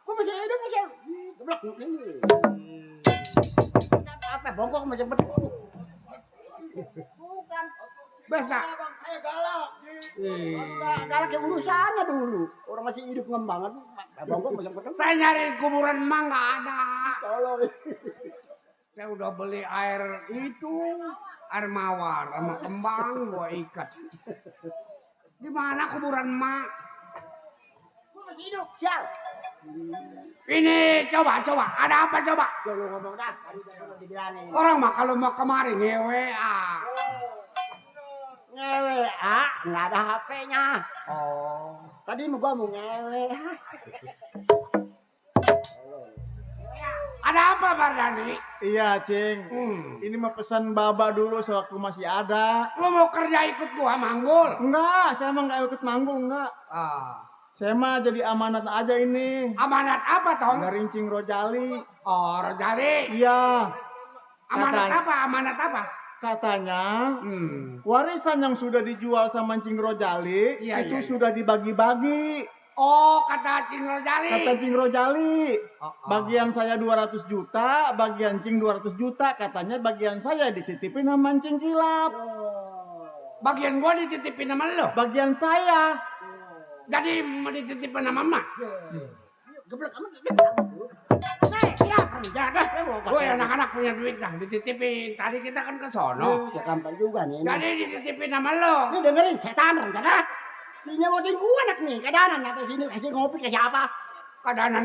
Gua masih hidup masih. Geblek ini. Apa bongkok macam betul. Bukan. Besa. Abang saya galak. Galak ke urusannya dulu. Orang masih hidup ngembang aduh. Bongkok macam betul. Saya nyariin kuburan emang nggak ada. Tolong. Saya udah beli air itu, air mawar sama kembang gua ikat. Di mana kuburan emak? Gua masih hidup. Sial. Ini coba, ada apa coba? Lu ngomong dah. Tadi udah dibilangin. Orang mah kalau mau kemari ngewe Ngewe, nggak ada HP-nya. Oh, tadi gua mau ngewe. Ada apa Bardani? Iya cing. Ini mah pesan baba dulu sewaktu masih ada. Lu mau kerja ikut gua manggul? Enggak, saya mah nggak ikut manggung enggak. Saya mah jadi amanat aja ini. Amanat apa Tong? Dari Cing Rojali. Oh Rojali. Iya. Amanat Katanya- apa? Amanat apa? Katanya warisan yang sudah dijual sama Cing Rojali Iya, itu iya. sudah dibagi-bagi. Oh kata Cing Rojali. Kata Cing Rojali. Oh. Bagian saya 200 juta, bagian Cing 200 juta. Katanya bagian saya dititipin sama Cing Kilap. Bagian gua dititipin sama lo. Bagian saya. Jadi mau dititipin sama emak. Geblek amat. Ya, kerja dah. Gue anak-anak punya duit dah dititipin. Tadi kita kan ke sono. Ya gampang juga nih. Jadi dititipin sama lo. Ini dengerin setan rencana. Ini nyewotin gua anak nih. Kadanan nyampe sini kasih ngopi ke siapa? Kadanan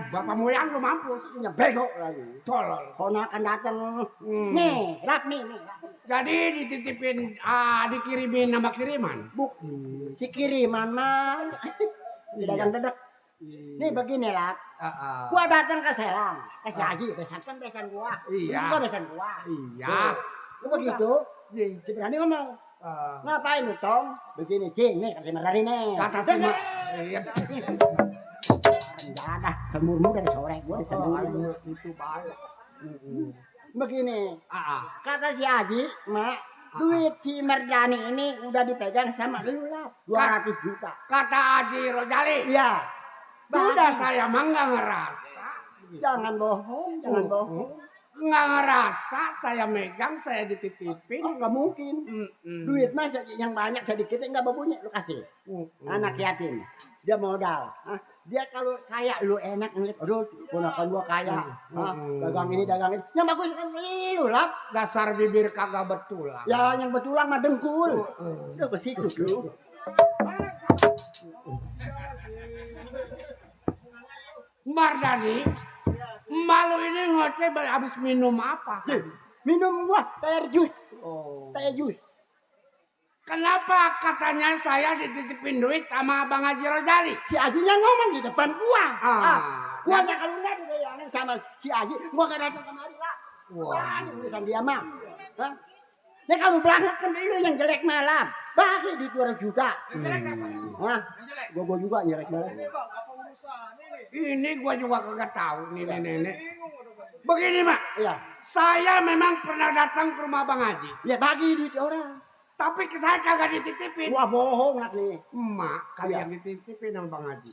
bapak moyang lu mampus. Punya bego lagi. Tolol. Ponakan datang. Nih, lap nih. Jadi dititipin, dikirimin nama kiriman. Buk. Si kiriman mah. Di dagang dedek. Nih begini lah. Gua datang ke Serang. Ke si Haji. Besan gua. Iya. Gua besan gua. Iya. Lu begitu. Si berani ngomong. Ngapain lu Tong? Begini Cing. Nih kasih Mardani nih. Kata si mak. Iya. Enggak ada. Semurmu dari sore gua ditendang. Itu baik. Begini. Kata si Haji, Mak. Duit si Mardani ini udah dipegang sama lu lah. 200 juta. Kata Haji Rojali. Iya. Udah saya mah nggak ngerasa. Jangan bohong, jangan bohong. Nggak ngerasa saya megang, saya dititipin. Oh, nggak mungkin. Duit mah yang banyak sedikit nggak berbunyi lu kasih. Anak yatim. Dia modal. Hah? Dia kalau kaya lu enak ngeliat, aduh ponakan gua kaya. Hah? Dagang ini, dagang ini. Yang bagus kan lu lah. Dasar bibir kagak betulan. Ya yang betulan mah dengkul. Udah ke situ lu. Mardani, malu ini ngoceh habis minum apa? Minum gua teh jus. Teh jus. Kenapa katanya saya dititipin duit sama Abang Haji Rojali? Si Ajinya ngomong di depan gua. Gua jadi- kalau nggak dibayangin sama si Aji, gua gak datang kemari lah. Wah, ini urusan dia mah. Hah? Ini kalau berangkat kan lu yang jelek malam. Bagi di 200 juta. Hah? Gua juga jelek malam. Ini gua juga kagak tahu nih nenek. Begini mak, Iya. saya memang pernah datang ke rumah Bang Haji. Ya bagi duit orang. Tapi saya kagak dititipin. Gua bohong nak nih. Emak kali Iya. yang dititipin sama Bang Haji.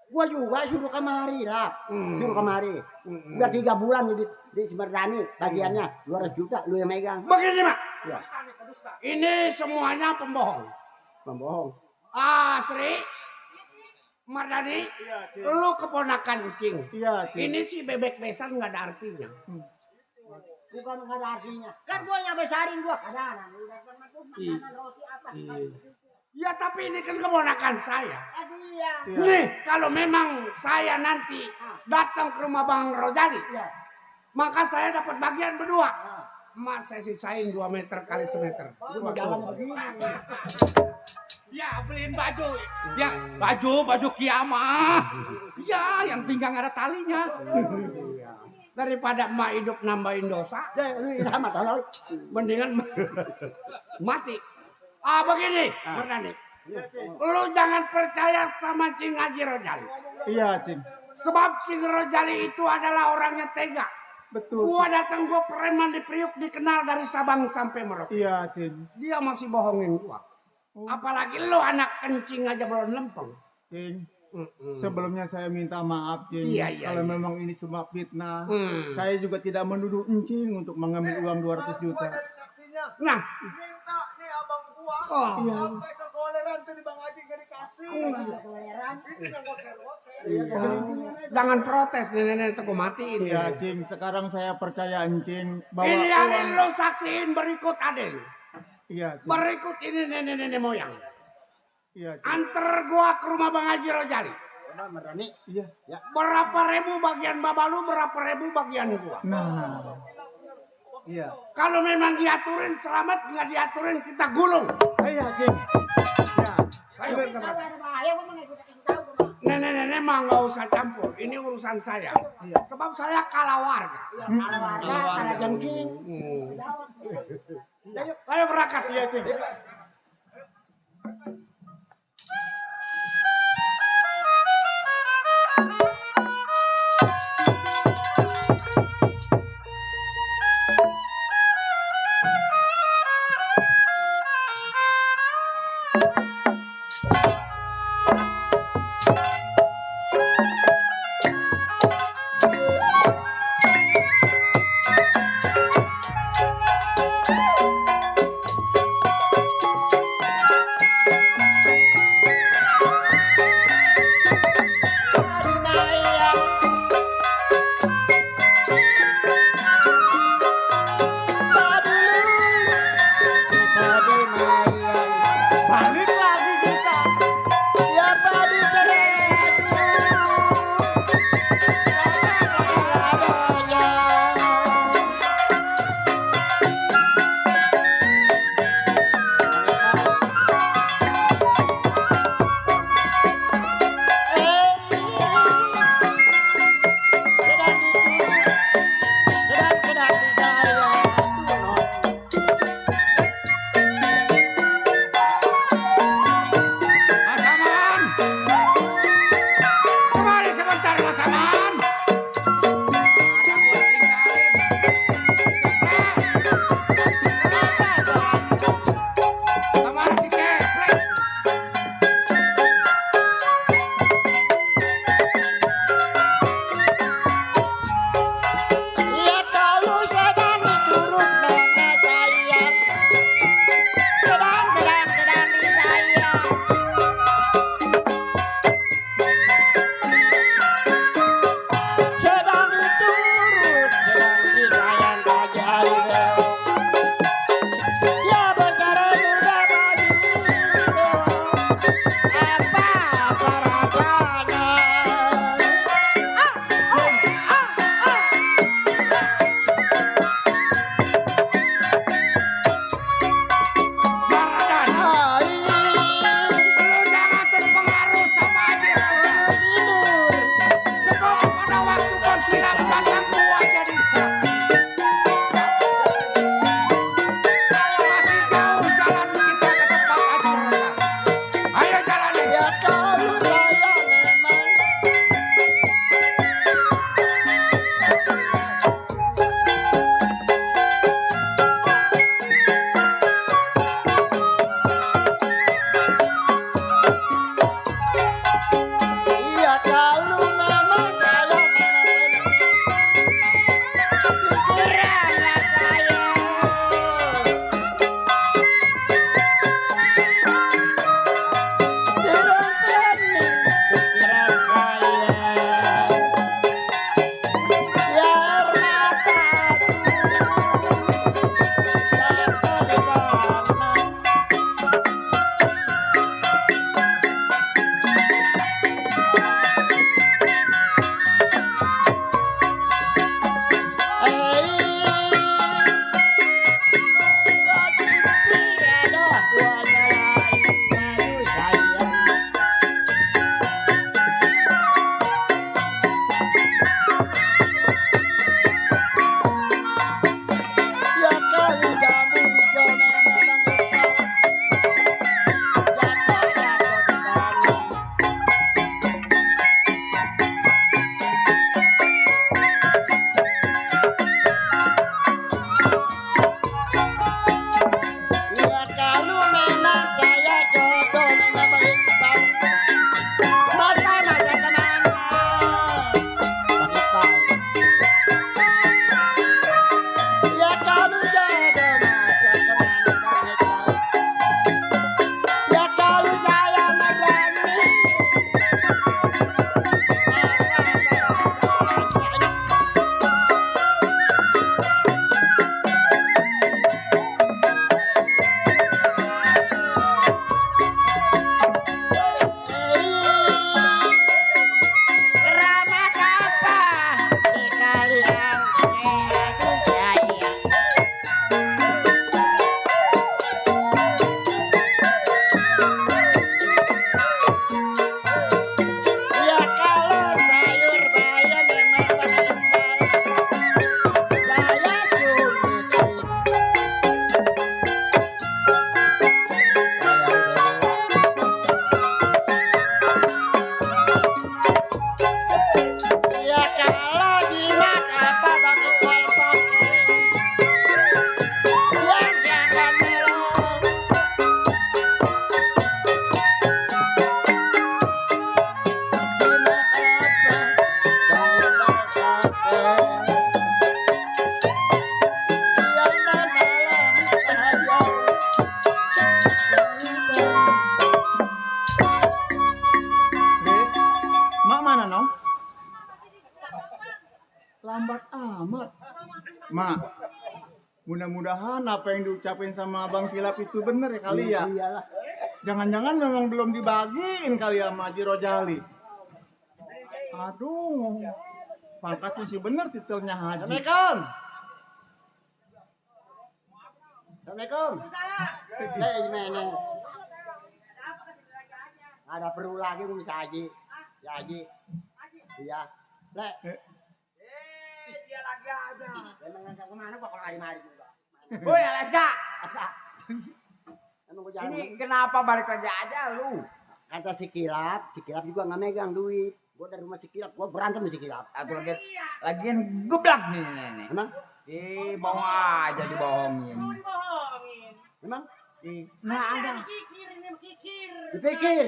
Gua juga suruh kemari lah. Hmm. Suruh kemari. Udah 3 bulan di Semerdani bagiannya 200 juta lu yang megang. Begini Mak, Ya, ini semuanya pembohong. pembohong. Sri, Mardani, Iya, Cing. lu keponakan Cing. Iya, Cing. Ini si bebek besan nggak ada artinya. Bukan enggak ada artinya. Kan gua yang besarin gua kadang udah pernah tuh Iya. makanan roti apa. Ya tapi ini kan keponakan saya. Aduh iya. Iya. Nih, kalau memang saya nanti datang ke rumah Bang Rojali, Iya. maka saya dapat bagian berdua. Ah. Mas saya sisain 2 meter kali semeter. Lu mau jalan begini. Ya beliin baju. Ya baju kiamah. Ya yang pinggang ada talinya. Daripada emak hidup nambahin dosa, Deh, lu sama tolol. mendingan mati. Begini, Mardani. Lu jangan percaya sama Cing Haji Rojali. Iya, Cing. Sebab Cing Rojali itu adalah orangnya tega. Betul. Gua datang gua preman di Priuk dikenal dari Sabang sampai Merauke. Iya, Cing. Dia masih bohongin gua. Apalagi lu anak kencing aja belum lempeng. Cing. Sebelumnya saya minta maaf, Cing. Iya, iya, Kalau iya. memang ini cuma fitnah. Hmm. Saya juga tidak menuduh Encing untuk mengambil uang 200 juta. Nah, Minta nih abang gua. oh, Iya. Sampai ke koleran tuh di Bang Haji gak dikasih. Itu yang goser-goser. jangan protes nenek-nenek itu gua matiin. Iya, Cing. Sekarang saya percaya Encing bahwa Ini Aden uang. lo saksiin berikut Aden. Iya, Cing. Berikut ini nenek-nenek moyang. Iya, Cing. Antar gua ke rumah Bang Haji Rojali. Coba Mardani. Iya. Berapa ribu bagian babalu, berapa ribu bagian gua. Nah. Iya. Kalau memang diaturin selamat, nggak diaturin kita gulung. Iya, Cing. Ya. Ayo kita Kalau berangkat. ada bahaya gua mah ikut tahu gua. Nenek-nenek mah nggak usah campur. Ini urusan saya. Iya. Sebab saya kalah warga. Kalau warga, kalau jengking. Ayo berangkat. Iya, Cing. Mudah-mudahan apa yang diucapin sama Abang Kilap itu bener ya kali ya. Iyalah. Jangan-jangan memang belum dibagiin kali ya sama Haji Rojali. Aduh, pangkatnya sih bener titelnya Haji. Assalamualaikum. Assalamualaikum. Gimana? Ada perlu lagi gue bisa Haji. Ya Haji. Iya. Le. Dia lagi aja. Emang nggak kemana kok kalau hari-hari juga. Woi Alexa, Emang gue jalan. ini kenapa balik kerja aja lu? Kata si Kilap juga nggak megang duit. Gue dari rumah si Kilap, gue berantem sama si Kilap. Atau lagian geblak nih nenek. Emang? Bohong aja dibohongin. Emang? Nggak ada. Dipikir.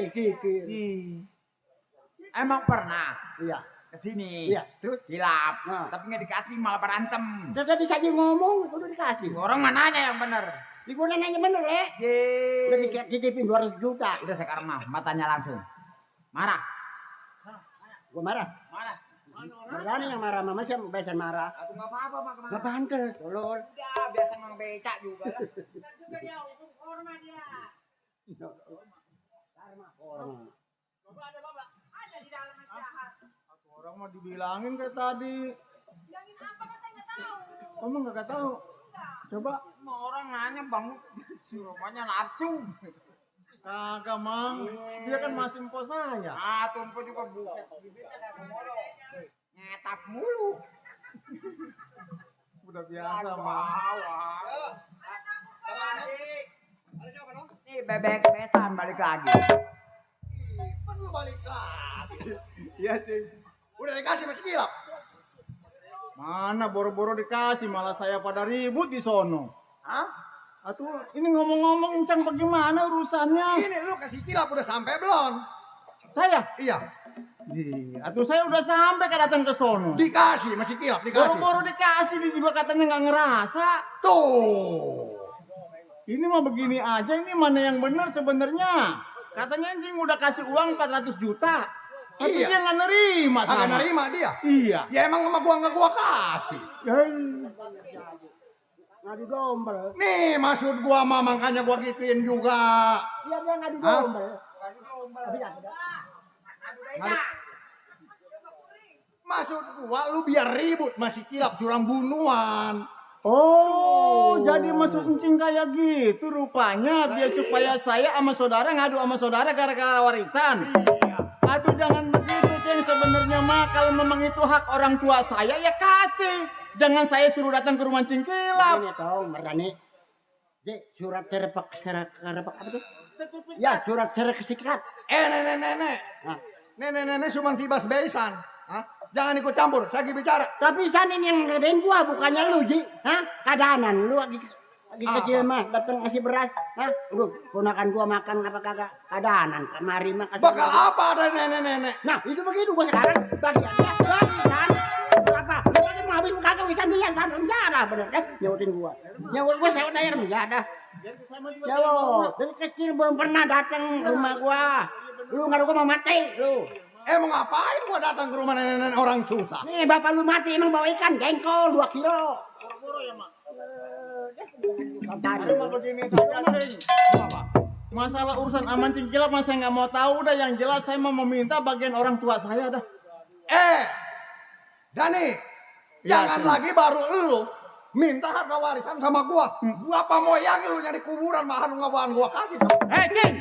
Emang pernah Iya. kesini. Iya. Terus? Hilap. Nah. Tapi nggak dikasih malah berantem. Tadi saja ngomong, udah dikasih. Orang mananya yang bener? Di gue nanya bener ya. Udah dititipin 200 juta. Udah sekarang mah matanya langsung marah. Gue marah. Berani yang marah mama sih biasa marah. Aku nggak apa-apa mah kemarin. Gak pantes, tolol. Udah biasa mang becak juga lah. Orang. Ada di dalam nasihat. Orang mah dibilangin kayak tadi. Bilangin apa kan saya nggak tahu. Kamu nggak tahu? Coba. Semua orang nanya bang, rumahnya nafsu. Kagak mang. Dia kan masih empok saya. Ah tumpu juga buset. Ngetak mulu. Udah biasa mang. Nih bebek besan balik lagi. Perlu balik lagi. Iya cing. Udah dikasih masih Kilap. Mana boro-boro dikasih malah saya pada ribut di sono. Hah? Atuh ini ngomong-ngomong Encang bagaimana urusannya? Ini lu kasih Kilap udah sampai belum? Saya? Iya. Atuh saya udah sampai datang ke sono. Dikasih masih Kilap dikasih. Boro-boro dikasih dia juga katanya nggak ngerasa. Tuh. Ini mah begini aja, ini mana yang benar sebenarnya? Katanya anjing udah kasih uang 400 juta. Tapi Iya. dia nggak nerima Agak sama. nerima dia. Iya. Ya emang sama gua nggak gua kasih. Ngadu dombel. Nih maksud gua mah makanya gua gituin juga. Iya dia ngadu dombel. Tapi ya, Maksud gua lu biar ribut masih Kilap surang bunuhan. Oh, jadi maksud encing kayak gitu rupanya biar supaya saya sama saudara ngadu sama saudara gara-gara warisan. Iya. Aduh jangan begitu, Ceng. Sebenarnya mah kalau memang itu hak orang tua saya ya kasih. Jangan saya suruh datang ke rumah Cing Kilap. ini tau, Mardani. Surat serpak apa tuh? Ya, surat sertifikat. Nenek. Hah? Nenek cuma sibas besan. Hah? Jangan ikut campur, saya lagi bicara. Tapi san ini yang ngadain gua, bukannya lu, Ji. Hah? Kadanan lu lagi kecil mah datang ngasih beras. Hah? Lu ponakan gua makan apa kagak? Kadanan kemari mah kasih. Bakal beras. apa ada nenek-nenek? Nah, itu begitu gua sekarang bagian dia bagi kan. Berapa? Jadi mau habis kagak bisa dia san penjara bener kan? Nyautin gua. Nyaut gua saya bayar penjara. Ya lo, dari kecil belum pernah datang ke rumah gua. Lu ngaruh gua mau mati lu. Mau ngapain gua datang ke rumah nenek-nenek orang susah? Nih bapak lu mati emang bawa ikan jengkol 2 kilo. Boro-boro ya, Mak. Kapan? Aduh, mah begini saja, Cing. Masalah urusan aman Cing Kilap mah saya nggak mau tahu dah. Yang jelas saya mau meminta bagian orang tua saya dah. Dani, Ya, jangan Cing. lagi baru lu minta harta warisan sama gua. Gua apa moyang lu nyari kuburan mahan ngawan gua kasih sama. Cing!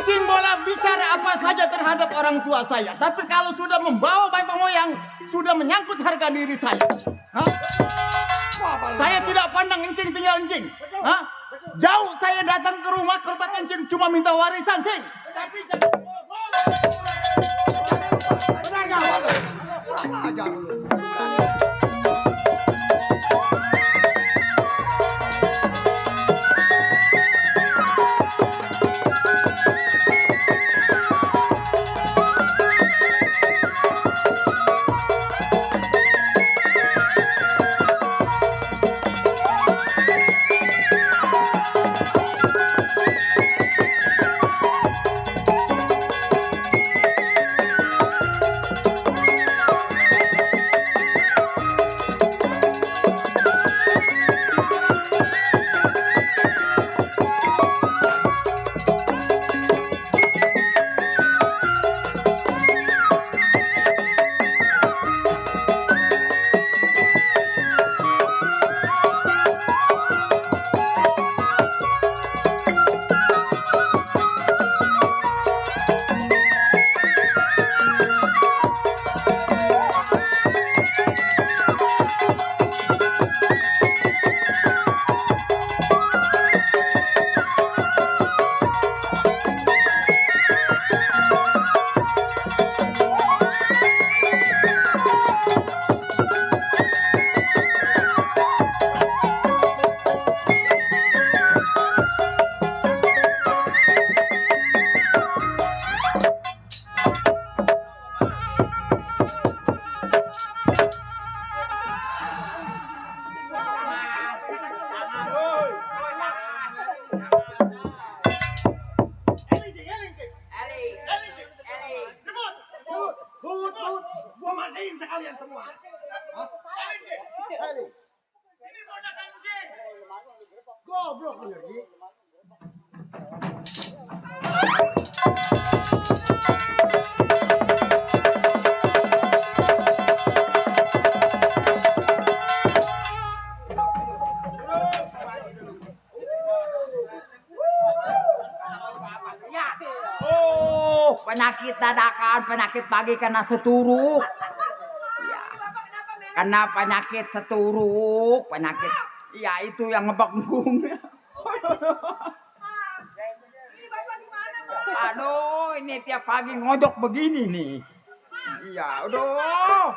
Cing boleh bicara apa saja terhadap orang tua saya. Tapi kalau sudah membawa bapak moyang, sudah menyangkut harga diri saya. Hah? Apa lu? Saya tidak pandang encing tinggal encing. Hah? Jauh saya datang ke rumah ke tempat encing cuma minta warisan, Cing. Tapi jangan Kurang ajar lu. bener Ji. Oh, penyakit dadakan, penyakit pagi kena seturuk. Ya. Kena penyakit seturuk, penyakit. Ya itu yang ngebengkung. Ini bapak di mana, Pak? Aduh, ini tiap pagi ngojok begini nih. Iya, aduh.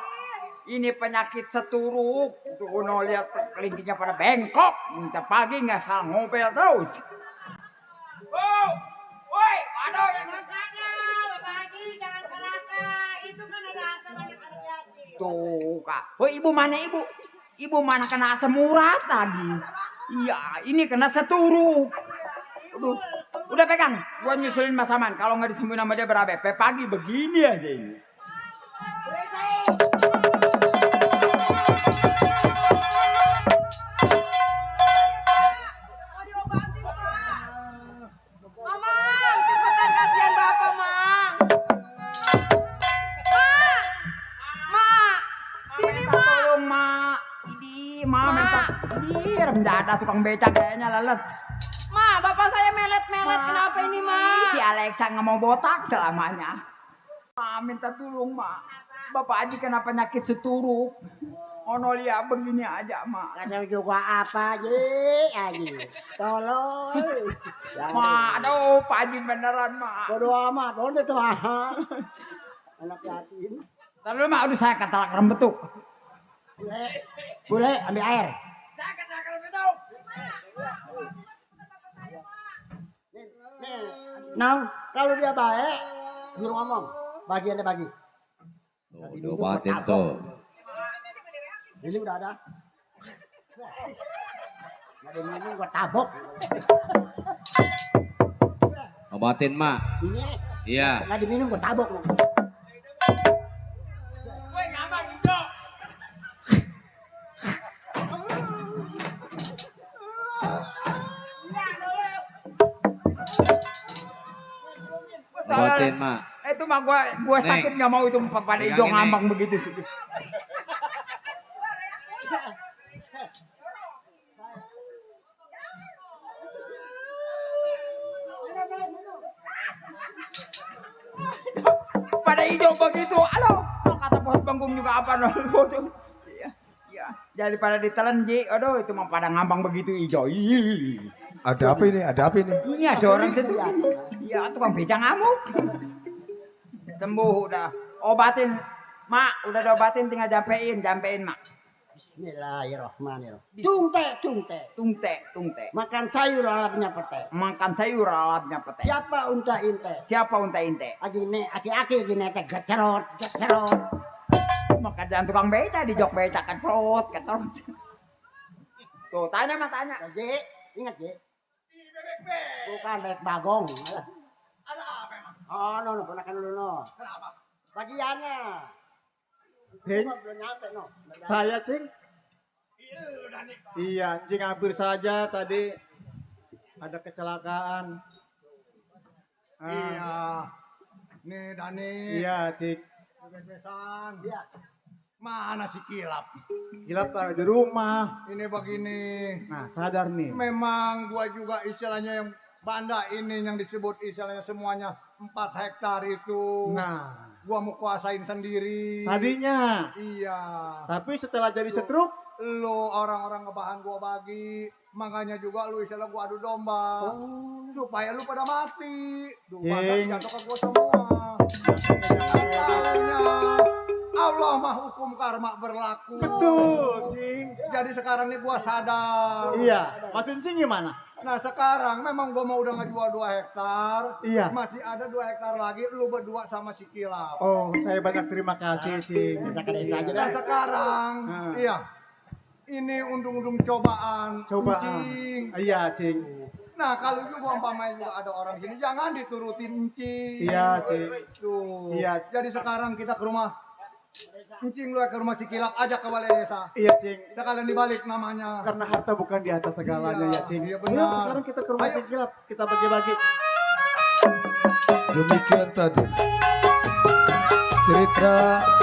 Ini penyakit seturuk. Tuh, no lihat kelingkingnya pada bengkok. Tiap pagi nggak salah ngopel terus. Oh, woi, aduh yang Makanya, Bapak Haji, jangan celaka. Itu kan ada asam banyak hati-hati. tuh, Kak. Oh, ibu mana ibu? Ibu mana kena asam urat lagi? Iya, ini kena seturuk. Aduh, udah pegang. Gua nyusulin Mas Aman. Kalau nggak disembuhin sama dia berabe. Pagi begini aja ini. Mau diobatin, Pak. Mamang, cepetan kasihan Bapak, Mang. Mak, sini, Minta Mak. tolong, Mak. Ini, Mak minta. Ini rem dada tukang becak kayaknya lelet. Ma, Bapak saya melet-melet. Kenapa ini, Ma? Si Alexa nggak mau botak selamanya. Ma, minta tolong, Ma. Bapak Haji kena penyakit seturuk. Ono lihat begini aja, Ma. Kadang juga apa Ji? Tolong. Ma, aduh, Pak Haji beneran, Ma. Bodo amat, udah tuh anak yatim. Ntar dulu, Ma, udah saya ketelak rem betuk. Boleh ambil air. Saya ketelak rem betuk. Nih, Nong, kalau dia baik, suruh ngomong. Bagi anda bagi. Tuh, diobatin tuh. Ini udah ada. Nggak ada minum gua tabok. Obatin, Mak. Ini Iya. nggak diminum gua tabok. Woi, ngambang hijau. Obatin, Mak. Itu mah gua sakit nggak mau itu pada hijau Pegangin, ngambang begitu sih. Pada hijau begitu, halo, kata pos banggung juga apa no? Iya, iya. Daripada ditelan Ji, aduh itu mah pada ngambang begitu hijau. Ih. Ada apa ini? Ada apa ini? Ini ada orang situ. Iya, tukang beca ngamuk. Sembuh udah. Obatin, Mak, udah diobatin tinggal jampein, Mak. Bismillahirrahmanirrahim. Tungte. Tungte. Makan sayur alapnya pete. Makan sayur alapnya pete. Siapa unta inte? Siapa unta inte? Aki-aki gini teh gecerot. Maka jangan tukang beca di jok beca kecerot. Tuh, tanya. Ji, ingat Ji. Bukan bebek bagong. Ada apa emang? Oh, no, ponakan dulu no. Kenapa? Bagiannya. Cing, Belum nyampe no. saya Cing. Iya, udah nih. Iya, anjing hampir saja tadi ada kecelakaan. Iya. Nih, Dani. Iya, Cing. Bebesan. Iya. Mana si kilap? Kilap taruh di rumah. Ini begini. Nah, sadar nih. Memang gua juga istilahnya yang banda ini yang disebut istilahnya semuanya 4 hektar itu. Nah, Gua mau kuasain sendiri. tadinya. Iya. Tapi setelah jadi setruk, Lu orang-orang ngebahan gua bagi. Makanya juga lu istilah gua adu domba. Supaya lu pada mati. Duh, banda Cing. jatuh ke gua semua. Tahunya Allah mah hukum karma berlaku. betul, Cing. Jadi sekarang nih gua sadar. Iya, Mas Cing gimana? Nah sekarang memang gua mau udah ngejual 2 hektar. Iya. Masih ada 2 hektar lagi lu berdua sama si Kilap. Oh, saya banyak terima kasih, Cing. Kita ke desa aja Nah dah. sekarang Hmm. iya. Ini undung-undung cobaan. Coba. Cing. Iya, Cing. Nah kalau juga umpamanya juga ada orang sini jangan diturutin Cing. Iya, Cing. Tuh. Iya. Jadi sekarang kita ke rumah Encing lu ke rumah si Kilap, ajak ke balai desa. Iya, Cing. Sekalian dibalik namanya. Karena harta bukan di atas segalanya ya, Cing. Iya, Ayo, benar. sekarang kita ke rumah Ayo. Cing Kilap, kita bagi-bagi. Demikian tadi cerita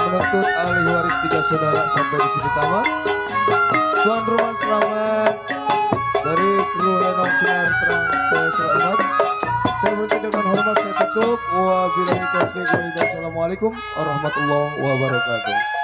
menuntut ahli waris 3 saudara sampai di sini tamat. Tuan rumah selamat dari kru Lenong Sinar Terang, saya selamat. Saya berhenti dengan hormat, saya tutup. Wabillahi taufiq wal hidayah. Assalamualaikum warahmatullahi wabarakatuh.